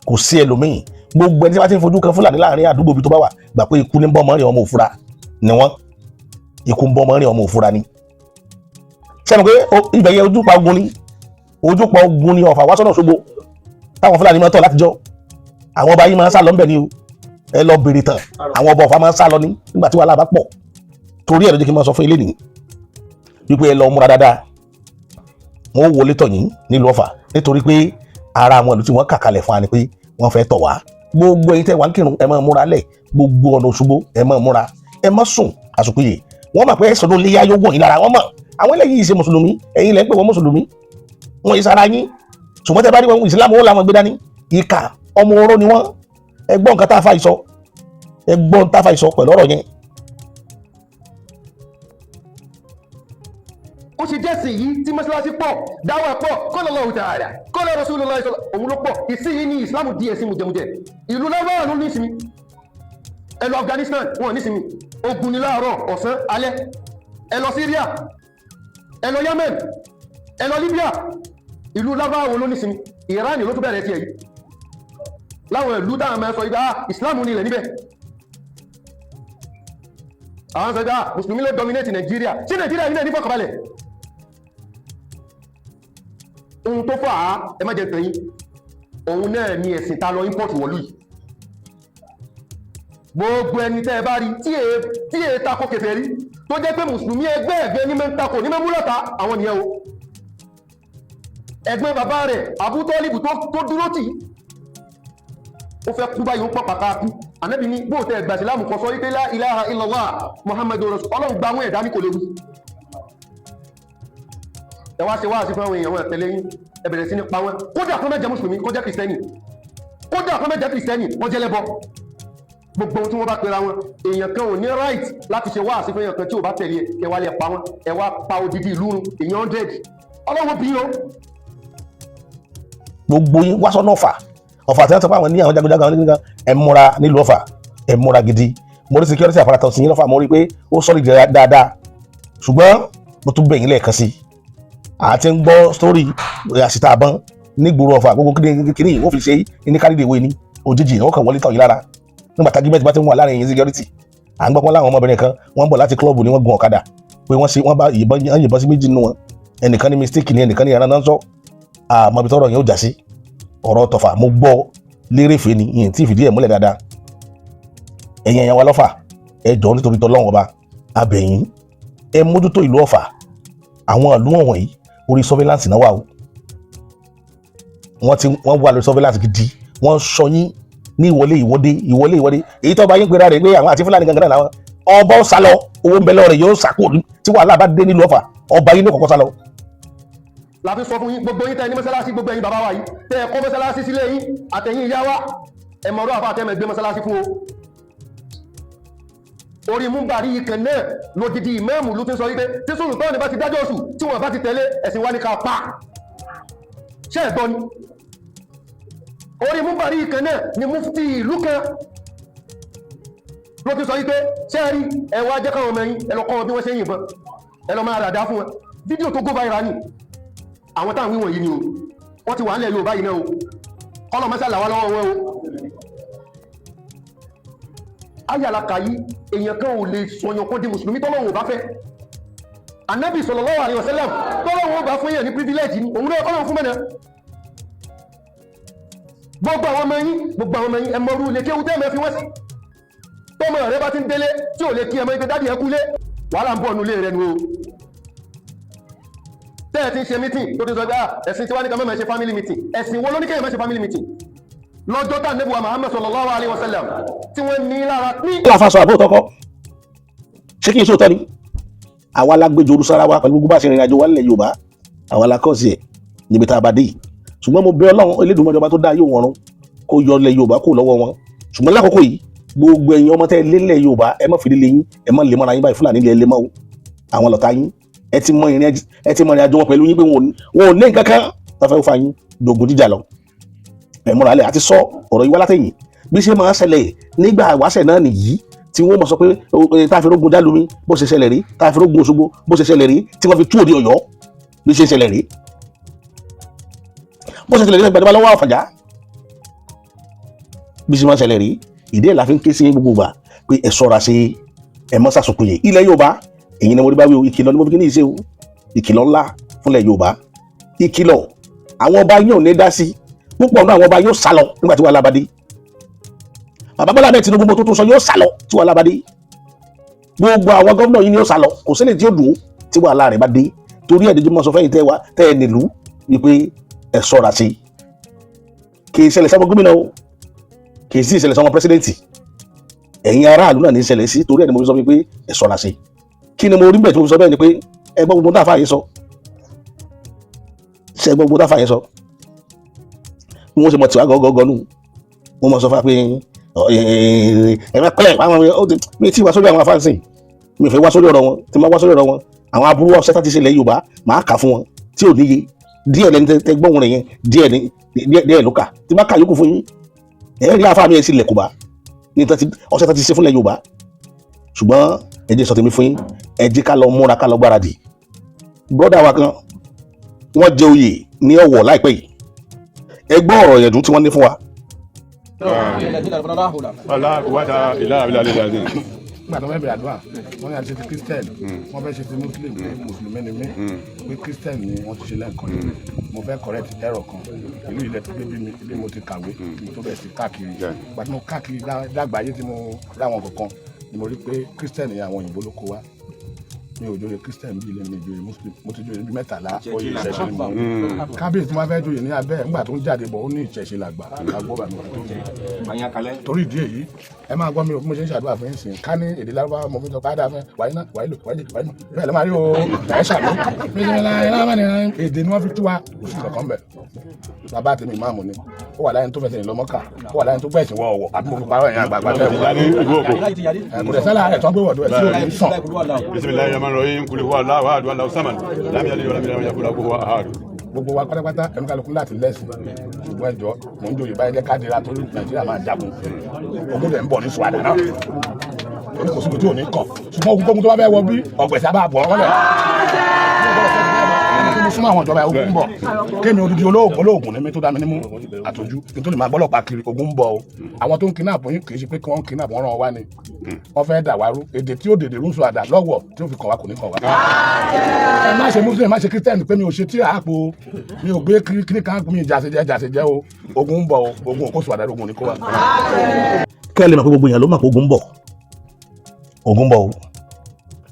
[SPEAKER 1] kò sí ẹlòmíì. Gbogbo ẹni tí wọ́n ti ń fojú kan Fúlàní láàrin àdúgbò ibi tó bá wà, gbà pé ikú ní bọ́ ọmọ rìn ọmọ òfura ni wọ́n. Ikú ń bọ́ ọmọ rìn ọmọ òfura ni. Sẹ́nu pé ibẹ̀ yẹn ojúpa ogun ni, ojúpa ogun ni. Ọ̀fà wá sọ́nà Òṣogbo táwọn Fúlàní máa ń tọ̀ látijọ́. Àwọn ọba yìí máa ń sá lọ ńbẹ̀ ni o. Ẹ lọ bèrè tán, àwọn ọba Ọ̀fà máa ń sá lọ ní nígbà tí wàhálà bá pọ̀. Torí ẹ̀ ló jẹ́ kí n máa sọ fún ilé nìyí wípé ẹ lọ múra dáadáa, wọn ó wọlé tọ̀ yín nílùú Ọ̀fà, nítorí pé ara àwọn ìlú tí wọ́n kà kalẹ̀ fún wa ni pé wọ́n fẹ́ tọ̀ wá. Gbogbo ẹ̀yin tẹ́ wà ń kírun, ẹ máa múra lẹ̀. Gbogbo ọ̀nà Òṣogbo, ẹ máa múra, ẹ má sùn. Àsùnkúyè, wọ́n mọ̀ pé ẹ̀sọ́dún léyà yóò wọ̀nyí lára. Wọ́n mọ̀ àwọn eléyìí ṣe mùsùlùmí. Ẹ̀yin lẹ́ ń pè wọ́n mùsùlùmí, wọ́n yìí sára yín. Ṣùgbọ́n tẹ́ bá rí wọn, ìsìlámù wọn làwọn gbé dání. Ìkà ọmọ oró ni wọ́n. Ẹ gbọ́ nǹkan tá a fà ìsọ, ẹ gbọ́ nǹkan tá a fà ìsọ pẹ̀lú ọ̀rọ̀ yẹn.
[SPEAKER 7] Ó ṣe jẹ́sìn yìí tí mọ́ṣáláṣí pọ̀, dáwà pọ̀, qala Allahu ta'ala, qala Rasulullah, òun ló pọ̀. Ìsìn yìí ní Islam di ẹ̀sìn mùjẹmùjẹ. Ìlú lárúbáwá ló ní ìsinmi. Ẹ lọ Afghanistan, wọn ní ìsinmi. Ogun ní láàárọ̀, ọ̀sán, alẹ́. Ẹ lọ Syria, ẹ lọ Yemen, ẹ lọ Libya. Ìlú lárúbáwá wo ló ní ìsinmi? Iran ló tún bẹ̀rẹ̀ tiẹ̀ yìí. Láwọn ìlú táwọn máa sọ yìí, ah, Islam ní ilẹ̀ níbẹ̀. Àwọn sọ yìí, ah, mùsùlùmí ló dominate Nàìjíríà. Sí Nàìjíríà yìí náà ní fọkànbalẹ̀. Ohun tó fà á, ẹ má jẹ́ tẹ̀yìn, òun náà ni ẹ̀sìn ta lọ import wọ̀lú yìí. Gbogbo ẹni tẹ́ ẹ bá rí tí è takò kèfèrí, tó jẹ́ pé mùsùlùmí ẹgbẹ́ ẹgbẹ́ ní mẹ́ńtakò ní mẹ́múlọ́ta, àwọn nìyẹn o. Ẹgbẹ́ bàbá rẹ̀ Abu Tọ́líbù tó dúró tì, ó fẹ́ kú báyìí, ó pọ̀ pàkà kú. Ànábì ní bóòtẹ́ ẹgbà sílámù kọ sọ wípé la ilaha illallah Muhammadu rasul. Ọlọ́run gba àwọn ẹ̀dá ní kò léwu. Ẹ wá ṣe wá sí fún àwọn èèyàn, wọn tẹ̀lé yín, ẹ bẹ̀rẹ̀ sí ní pa wọn. Kódà kó má jẹ́ mùsùlùmí, kó jẹ́ kìrìsìtẹ́nì, kódà kó má jẹ́ kìrìsìtẹ́nì, wọ́n jẹ́ lẹ́bọ. Gbogbo ohun tí wọ́n bá pera wọn, èèyàn kan ò ní right láti ṣe wá sí fún èèyàn kan tí ò bá tẹ̀lé ẹ. Kẹ wá lè pa wọn. Ẹ wá pa odidi ìlú run, èèyàn 100. Ọlọ́run bí o.
[SPEAKER 1] Gbogbo yín wá sọ́nà Ọ̀fà. Ọ̀fà tí wọ́n sọ pé àwọn ní àwọn jagunjagun, àwọn oníkan, ẹ múra nílùú Ọ̀fà, ẹ múra gidi. Mo rí security apparatus yín lọ́fà, mo rí pé ó sọ̀rọ̀ dáadáa, ṣùgbọ́n mo tún bẹ̀ yín lẹ́ẹ̀kan sí i. Àti ń gbọ́ story àṣìta àbọ̀n nígboro Ọ̀fà. Gbogbo kíni kíni wọ́n fi ṣe ní kárìdì ìwé ni òjijì wọ́n kàn wọlé tọ̀ yín lára nígbà tá gímẹ̀tì bá ti ń wà láàrin yín. Security, à ń gbọ́ pọ́n láwọn ọmọbìnrin kan, wọ́n ń bọ̀ láti club ni wọ́n gun ọ̀kadà, pé wọ́n ṣe wọ́n bá ìbọn yìnbọn sí méjì nínú wọn. Ẹnìkan ní mistake ni, ẹnìkan ní ẹran náà sọ. Àmọ́ ibi tọ́rọ̀ yẹn ó já sí. Ọ̀rọ̀ tọ̀fà, mo gbọ́ lérèfé ni, ìyẹn tí ìfìdí ẹ̀ múlẹ̀ dáadáa. Ẹ̀yin ẹ̀yàn wa lọ́fà, ẹ jọ̀ọ́, nítorí tọ́lọ́run ọba abẹ̀yìn, ẹ mójútó ìlú Ọ̀fà. Àwọn ìlú wọ̀nyí, orí surveillance náà wà o. Wọ́n ti wọ́n wà lórí surveillance gidi. Wọ́n sọ yín ní ìwọlé ìwọ́dé, ìwọlé ìwọ́dé. Èyí tó bá yín pera rẹ̀ pé àwọn àti Fúlàní gangan náà làwọn ọba ó sálọ, owó ń bẹ lọ́rẹ̀, yóò sàkó. Tí wàhálà bá dé nílùú Ọ̀fà, ọba yín ló kọ́kọ́ sálọ.
[SPEAKER 7] La fi sọ fún yín, gbogbo yín tẹ́ ní mọ́sálásí, gbogbo ẹ̀yin bàbá wa yìí tẹ́ ẹ kọ́ mọ́sálásí sílé yín, àtẹ̀yìn ìyá wa, ẹ mọ̀rọ̀ àfa àtẹ́mẹ̀ gbé mọ́sálásí fún o. Orí múmbàrí yìí kan náà lódìdí ìmáàmù ló ti ń sọ wípé tí sùlùtọ́ọ̀nì bá ti dájọ́ oṣù, tí wọ́n bá ti tẹ̀lé ẹ̀sìn wa ní ká pa. Ṣé ẹ̀ gbọ́ ni? Orí múmbàrí yìí kan náà ni mufti ìlú kan ló ti sọ wípé ṣé ẹ rí, ẹ wá jẹ́ káwọn ọmọ yín, ẹ lọ kọ́ wọn bí wọ́n ṣe ń yìnbọn, ẹ lọ máa ràdá fún wọn. Fídíò tó go viral ni. Àwọn táwọn wíwọ̀n yìí ni o, wọ́n ti wà nílẹ̀ Yorùbá yìí náà o. Kọ́lọ̀ mọ́sálà wá lọ́wọ́ wọn o. Ayàlaka yìí, èèyàn kan ò lè sọyàn kó di mùsùlùmí tọ́lọ́run ò bá fẹ́. Anabi sallallahu alaihi wasallam, tọ́lọ́run ò bá fún èèyàn ní privilege ni òun náà kọ́lọ́run fún mẹ́nà. Gbogbo àwọn ọmọ yín, gbogbo àwọn ọmọ yín, ẹ mọrú ilé kéwú tẹ́ mẹ́ fi wọ́n sí. Tọ́mọ rẹ bá ti ń délé tí ò lè kí ẹmọ ipe daddy, ẹ kúlé, wàhálà ń bọ̀ nulẹ̀ rẹ nu o. Tẹ́ ẹ ti ń ṣe meeting tó ti sọ pé ẹ̀sìn tí wá ní ká má ṣe family meeting. Ẹ̀sìn wo ló ní kéèyàn má ṣe family meeting lọ́jọ́ tá nẹ́bùwà Muhammad sallallahu alaihi wasallam tí wọ́n ní lára ní.
[SPEAKER 1] Kí la fa sọ àbó tọkọ? Ṣé kí n sóòótọ́ ni? Àwa la gbé joru sára wa pẹ̀lú gbogbo bá ṣe rìnrìn àjò wa nílẹ̀ Yorùbá. Àwa la kọ́ sí ẹ̀ níbi tá a bá dé yìí. Ṣùgbọ́n mo bẹ̀ Ọlọ́run Elédùmarè, ọba tó dá yóò wọ̀run, kó yọ ilẹ̀ Yorùbá kó lọ́wọ́ wọn. Ṣùgbọ́n lákòókò yìí, gbogbo ẹ̀yin ọmọ tẹ́ ẹ lélẹ̀ Yorùbá, ẹ má fìdí lé yín, ẹ má lè mọ́ra yín báyìí. Fúlàní lè mọ́ o, àwọn lọ́tà yín. Ẹ ti mọ ìrìn àjò wọn pẹ̀lú yín pé wọn ò ní nǹkan kan tó fẹ́ fà yín dogun jíjà lọ. Ẹ múra lẹ̀. Àti sọ ọ̀rọ̀ yìí wá látẹ̀yìn, bí ṣe máa ń ṣẹlẹ̀ nígbà wáṣẹ̀ náà nìyí, tí wọ́n mọ̀ sọ pé tá a fi rógun Jálumi bó ṣe ṣẹlẹ̀ rí, tá a fi rógun Òṣogbo bó ṣe ṣẹlẹ̀ rí, tí wọ́n fi tú òde Ọ̀yọ́ bí ṣe ṣẹlẹ̀ rí, bó ṣe ṣẹlẹ̀ rí gbàdúrà lọ́wọ́ Àfọ̀njá, bí ṣe máa ṣẹlẹ̀ rí. Ìdí ẹ̀ la fi ń ké sí gbogbo ìgbà pé ẹ ṣọ́ra sí, ẹ mọ́ sàṣùkùyè. Ilẹ̀ Yorùbá, èyí ni mo rí bá wí o. Ìkìlọ̀ ni mo fi kí ní ìṣe o, ìkìlọ̀ ńlá fúnlẹ̀ Yorùbá, ìkìlọ̀. Àwọn ọba yóò ní dá sí púpọ̀ náà. Àwọn ọba yóò sá lọ nígbà tí wàhálà bá dé. Bàbá Bọ́lá bẹ́ẹ̀ Tinubu, mo tó tún sọ, yóò sá lọ tí wàhálà bá dé. Gbogbo àwọn gómìnà yìí ni yóò sá lọ. Kò sílẹ̀ tí yóò dùn tí wàhálà rẹ̀ bá dé. Torí ẹ̀ dídí mọ́ sọ fẹ́yìn tẹ́ wa tẹ́ ẹ nílùú wípé ẹ ṣọ́ra sí. Kì í ṣẹlẹ̀ sọ́mọ gómìnà o, kì í sì ṣẹlẹ̀ sọ́mọ president. Ẹ̀yin aráàlú náà ní í ṣẹlẹ̀ sí. Torí ẹ̀ ni mo fi sọ wípé ẹ ṣọ́ra sí. Kí ni mo rí bẹ́ẹ̀ tí mo fi sọ bẹ́ẹ̀ ni pé ẹ gbọ́ gbogbo tá a fà yín sọ, ṣe gbọ́ gbogbo tá a fà yín sọ, bí wọ́n ṣe mọ̀ tiwa gọ́gọ́gọ́ nù. Wọ́n mọ̀ sọ fún wa pé ẹ má pẹ́ àwọn ọmọ mi tí wá sórí àwọn afáǹsìn. Mi ò fẹ́ wá sórí ọ̀rọ̀ wọn. Tí ma wá sórí ọ̀rọ̀ wọn, àwọn aburú ọ̀sẹ̀ tá ti ṣe ilẹ̀ Yorùbá, máa kà fún wọn tí ò níye. Díẹ̀ lẹni tẹ gbọ́n rẹ̀ yẹn, díẹ̀ ní díẹ̀ ló kà. Tí ma kà yókù fún yín, ẹ rí afá mi ẹ sì lẹ̀ kó bá ní ọ̀sẹ̀ tá ti ṣe fúnlẹ̀ Yorùbá. Ṣùgbọ́n ẹ jẹ́ sọ tèmi fún yín, ẹ jẹ́ ká lọ múra, ká lọ gbáradì. Brother wa kan, wọ́n jẹ oyè ní Ọ̀wọ̀ láìpẹ́ yìí. Ẹ gbọ́ ọ̀rọ̀ ìyẹ̀dùn tí wọ́n ní fún wa.
[SPEAKER 8] Wala quwwata illa billahi al-azim.
[SPEAKER 9] Nígbà tó fẹ́ bẹ̀rẹ̀ àdúrà, wọ́n ní àti ṣe ti Christian, wọ́n fẹ́ ṣe ti Muslim. Mùsùlùmí ni mí, pé Christian ni wọ́n ti ṣe lẹ́ẹ̀kan yìí. Mo fẹ́ correct error kan. Ìlú ilẹ̀ tó gbé bí mi, ilé mo ti kàwé kí n tó bẹ̀rẹ̀ sí káàkiri. Ìgbà tí mo káàkiri lágbàáyé, tí mo ráwọn kankan ni mo rí pé Christian ni àwọn òyìnbó ló kó wá. Mi ò joyè Christian bí ilé mi, joyè Muslim. Mo ti joyè níbi 13. Oyè ìṣẹ̀ṣe ni mo ń kábíyèsí tí wọ́n fẹ́ joyè ní abẹ́ ẹ̀. Ńgbà tó ń jáde bọ̀, ó ní ìṣẹ̀ṣe làgbà àgbọ̀ bàmí tó ń jẹ. Torí ìdí èyí, ẹ máa gbọ́ mi o. Bí mo ṣe ń ṣàdúrà fún yín sìn, ká ní èdè Lárúbáwá mo fi sọ káàdà fún wàyí náà, wàyí lò, wàyí lè, wàyí mọ̀ bẹ́ẹ̀ ló máa rí o. Ẹ ṣàmì, èdè ni wọ́n fi tú wa, kò sí kankan bẹ̀. Bàbá tèmi ìmáàmù ni. Ó wà láyé tó fẹsẹ̀ rìn lọ Mọ́kà, ó wà láyé tó gbẹ̀sìn wọ Ọ̀wọ̀. Àbí mo fi parọ́, ẹ̀yìn àgbààgbà tẹ̀ wọ́n? Kò dẹ̀ sálà rẹ̀ tó ń gbé wọ̀dọ̀ ẹ̀ tí ò ní sàn.
[SPEAKER 8] Bismillahir rahmanir rahim. Qul huwa Allahu ahad, Allahu samad. Lam yalid wa lam yulad wa lam yakul lahu kufuwan ahad.
[SPEAKER 9] Gbogbo wa pátápátá, ẹnu kálukú láti lẹ́sìn. Ṣùgbọ́n ẹjọ́ mò ń joyè báyìí, jẹ́ ká dira, torí Nàìjíríà máa jagun. Ogun dẹ̀ ń bọ̀ ní suwada náà, torí kò síbi tí ò ní kàn. Ṣùgbọ́n ogun kógun tó bá fẹ́ wọ bí ọ̀gbẹ̀sẹ̀ bá bọ̀ ọ́n lẹ̀ mo súnmọ́ àwọn ìjọba. Ogun ń bọ̀. Kémi odidi olóògùn, olóògùn ní mi tó dá mi nímú àtọ́jú kí n tó lè máa gbọ́lọ́pàá kiri. Ogun ń bọ̀ o. Àwọn tó ń kidnap yín, kì í ṣe pé kí wọ́n ń kidnap, wọ́n ràn wá ni. Wọ́n fẹ́ dà wá rú. Èdè tí ó dèdè rú sọ àdá lọ́wọ́ tí ó fi kàn wá kò ní kàn wá. Ẹ má ṣe Muslim, má ṣe Christian pé mi ò ṣe tíra àpò, mi ò gbé kíní kan, mi jàṣejẹ jàṣejẹ o. Ogun ń bọ̀ o. Ogun òkó sọ àdá, ogun ní kó wá.
[SPEAKER 1] Kẹ́ ẹ lè mọ̀ pé gbogbo èèyàn ló mọ̀ pé ogun ń bọ̀, ogun ń bọ̀ o.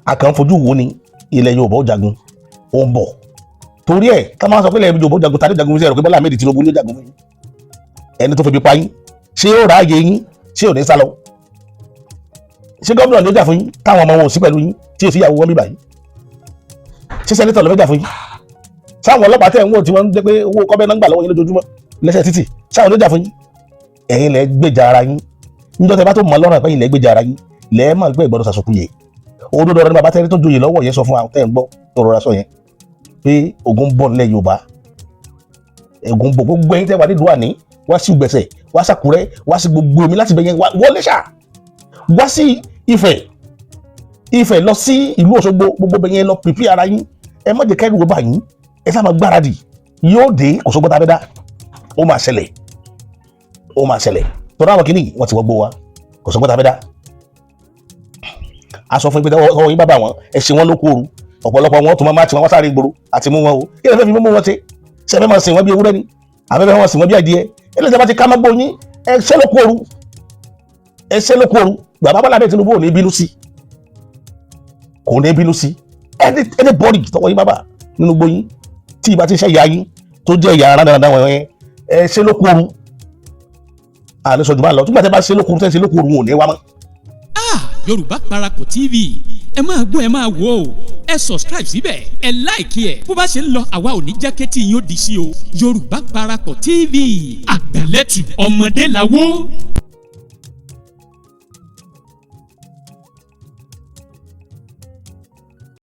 [SPEAKER 1] A kàn ń fojú wo ni. Ilẹ̀ Yorùbá ó jagun, ó ń bọ̀. Torí ẹ̀ ká máa sọ pé ilẹ̀ Yorùbá ó jagun, tàbí jagun sí ẹ̀rọ pé Bọ́lá Ahmed Tinubu ló jagun fún yín. Ẹni tó fi bí pa yín, ṣé ó ráàyè yín? Ṣé ò ní sá lọ? Ṣé gómìnà ló jà fún yín, táwọn ọmọ wọn ò sí pẹ̀lú yín, tí ò sí ìyàwó wọn bí báyìí? Ṣé senator ló fẹ́ jà fún yín? Sáwọn ọlọ́pàá tẹ̀ ń wò tí wọ́n ń jẹ́ pé owó kọ́bẹ́ náà ń gbà lọ́wọ́ yín lójoojúmọ́ lẹ́sẹ̀ títì, sáwọn ló jà fún yín? Ẹ̀yin lẹ gbèjà ara yín. Níjọ́ tẹ bá tó mọ̀ lọ́rùn pé ẹ̀yin lẹ gbèjà ara yín, lẹ́ẹ̀ mọ̀ pé ìgbọ́dọ̀ sàṣokùyè. Òdodo ọ̀rọ̀ ni bàbá tẹ́rí tó joyè lọ́wọ́ yẹn sọ fún wa tẹ́ ń gbọ́ tó rọra sọ yẹn pé ogun ń bọ̀ nílẹ̀ Yorùbá, ogun ń bọ̀. Gbogbo ẹ̀yin tẹ́ wà nílùú àní, wá sí Ìgbẹ̀sẹ̀, wá sàkúrẹ́, wá sí gbogbo omi láti bẹ̀yẹn wọlé ṣá, wá sí Ifẹ̀, Ifẹ̀ lọ sí ìlú Òṣogbo, gbogbo bẹ̀yẹn lọ pìpì ara yín. Ẹ má jẹ́ kẹ́rù ó bà yín. Ẹ sá máa gbáradì, yóò dé. Kò sógbó tá a fẹ́ dá, ó máa ṣẹlẹ̀, ó máa ṣẹlẹ̀. Tọ́lá àwọn kìíní wọ́n ti wọ́gbó wa, kò sógbó tá a fẹ́ dá. A sọ fún yín pé tọwọ́ yín bá bà wọ́n, ẹ ṣe wọ́n lóko ooru. Ọ̀pọ̀lọpọ̀ wọn tó máa ti wọn sáré gbòòrò àti mú wọn o. Kí lè fẹ́ fi mú wọn ṣe? Ṣe fẹ́ máa sìn wọ́n bí ewúrẹ́ ni, àbẹ́fẹ́ wọn sìn wọ́n bí adìẹ? Ẹ lè sábà ti ká má gbó yín, ẹ ṣe lóko ooru, ẹ ṣe lóko ooru. Bàbá Bọ́lá bẹ́ẹ̀ Tinubu ò ní bínú sí, kò ní bínú sí anybody tọwọ́ yín bàbá nínú gbóyún tí ìbá ti ṣe ìyá yín tó jẹ́ ìyá ara dáradára wọn yẹn. Ẹ ṣe lóko ooru. Àní sọ jù bá lọ. Tó gbà tẹ́ bá ṣe lóko ooru, tẹ́ ṣe lóko ooru, wọn ò ní wá mọ́.
[SPEAKER 2] Ah, Yorùbá Parapọ̀ TV. Ẹ máa gbọ́, ẹ máa wò ó. Ẹ subscribe síbẹ̀, ẹ like ẹ̀. Bó bá ṣe ń lọ, àwa ò ní jẹ́ kétí yín ó di sí o. Yorùbá Parapọ̀ TV, àgbàlẹ́tù ọmọdé làwọ̀.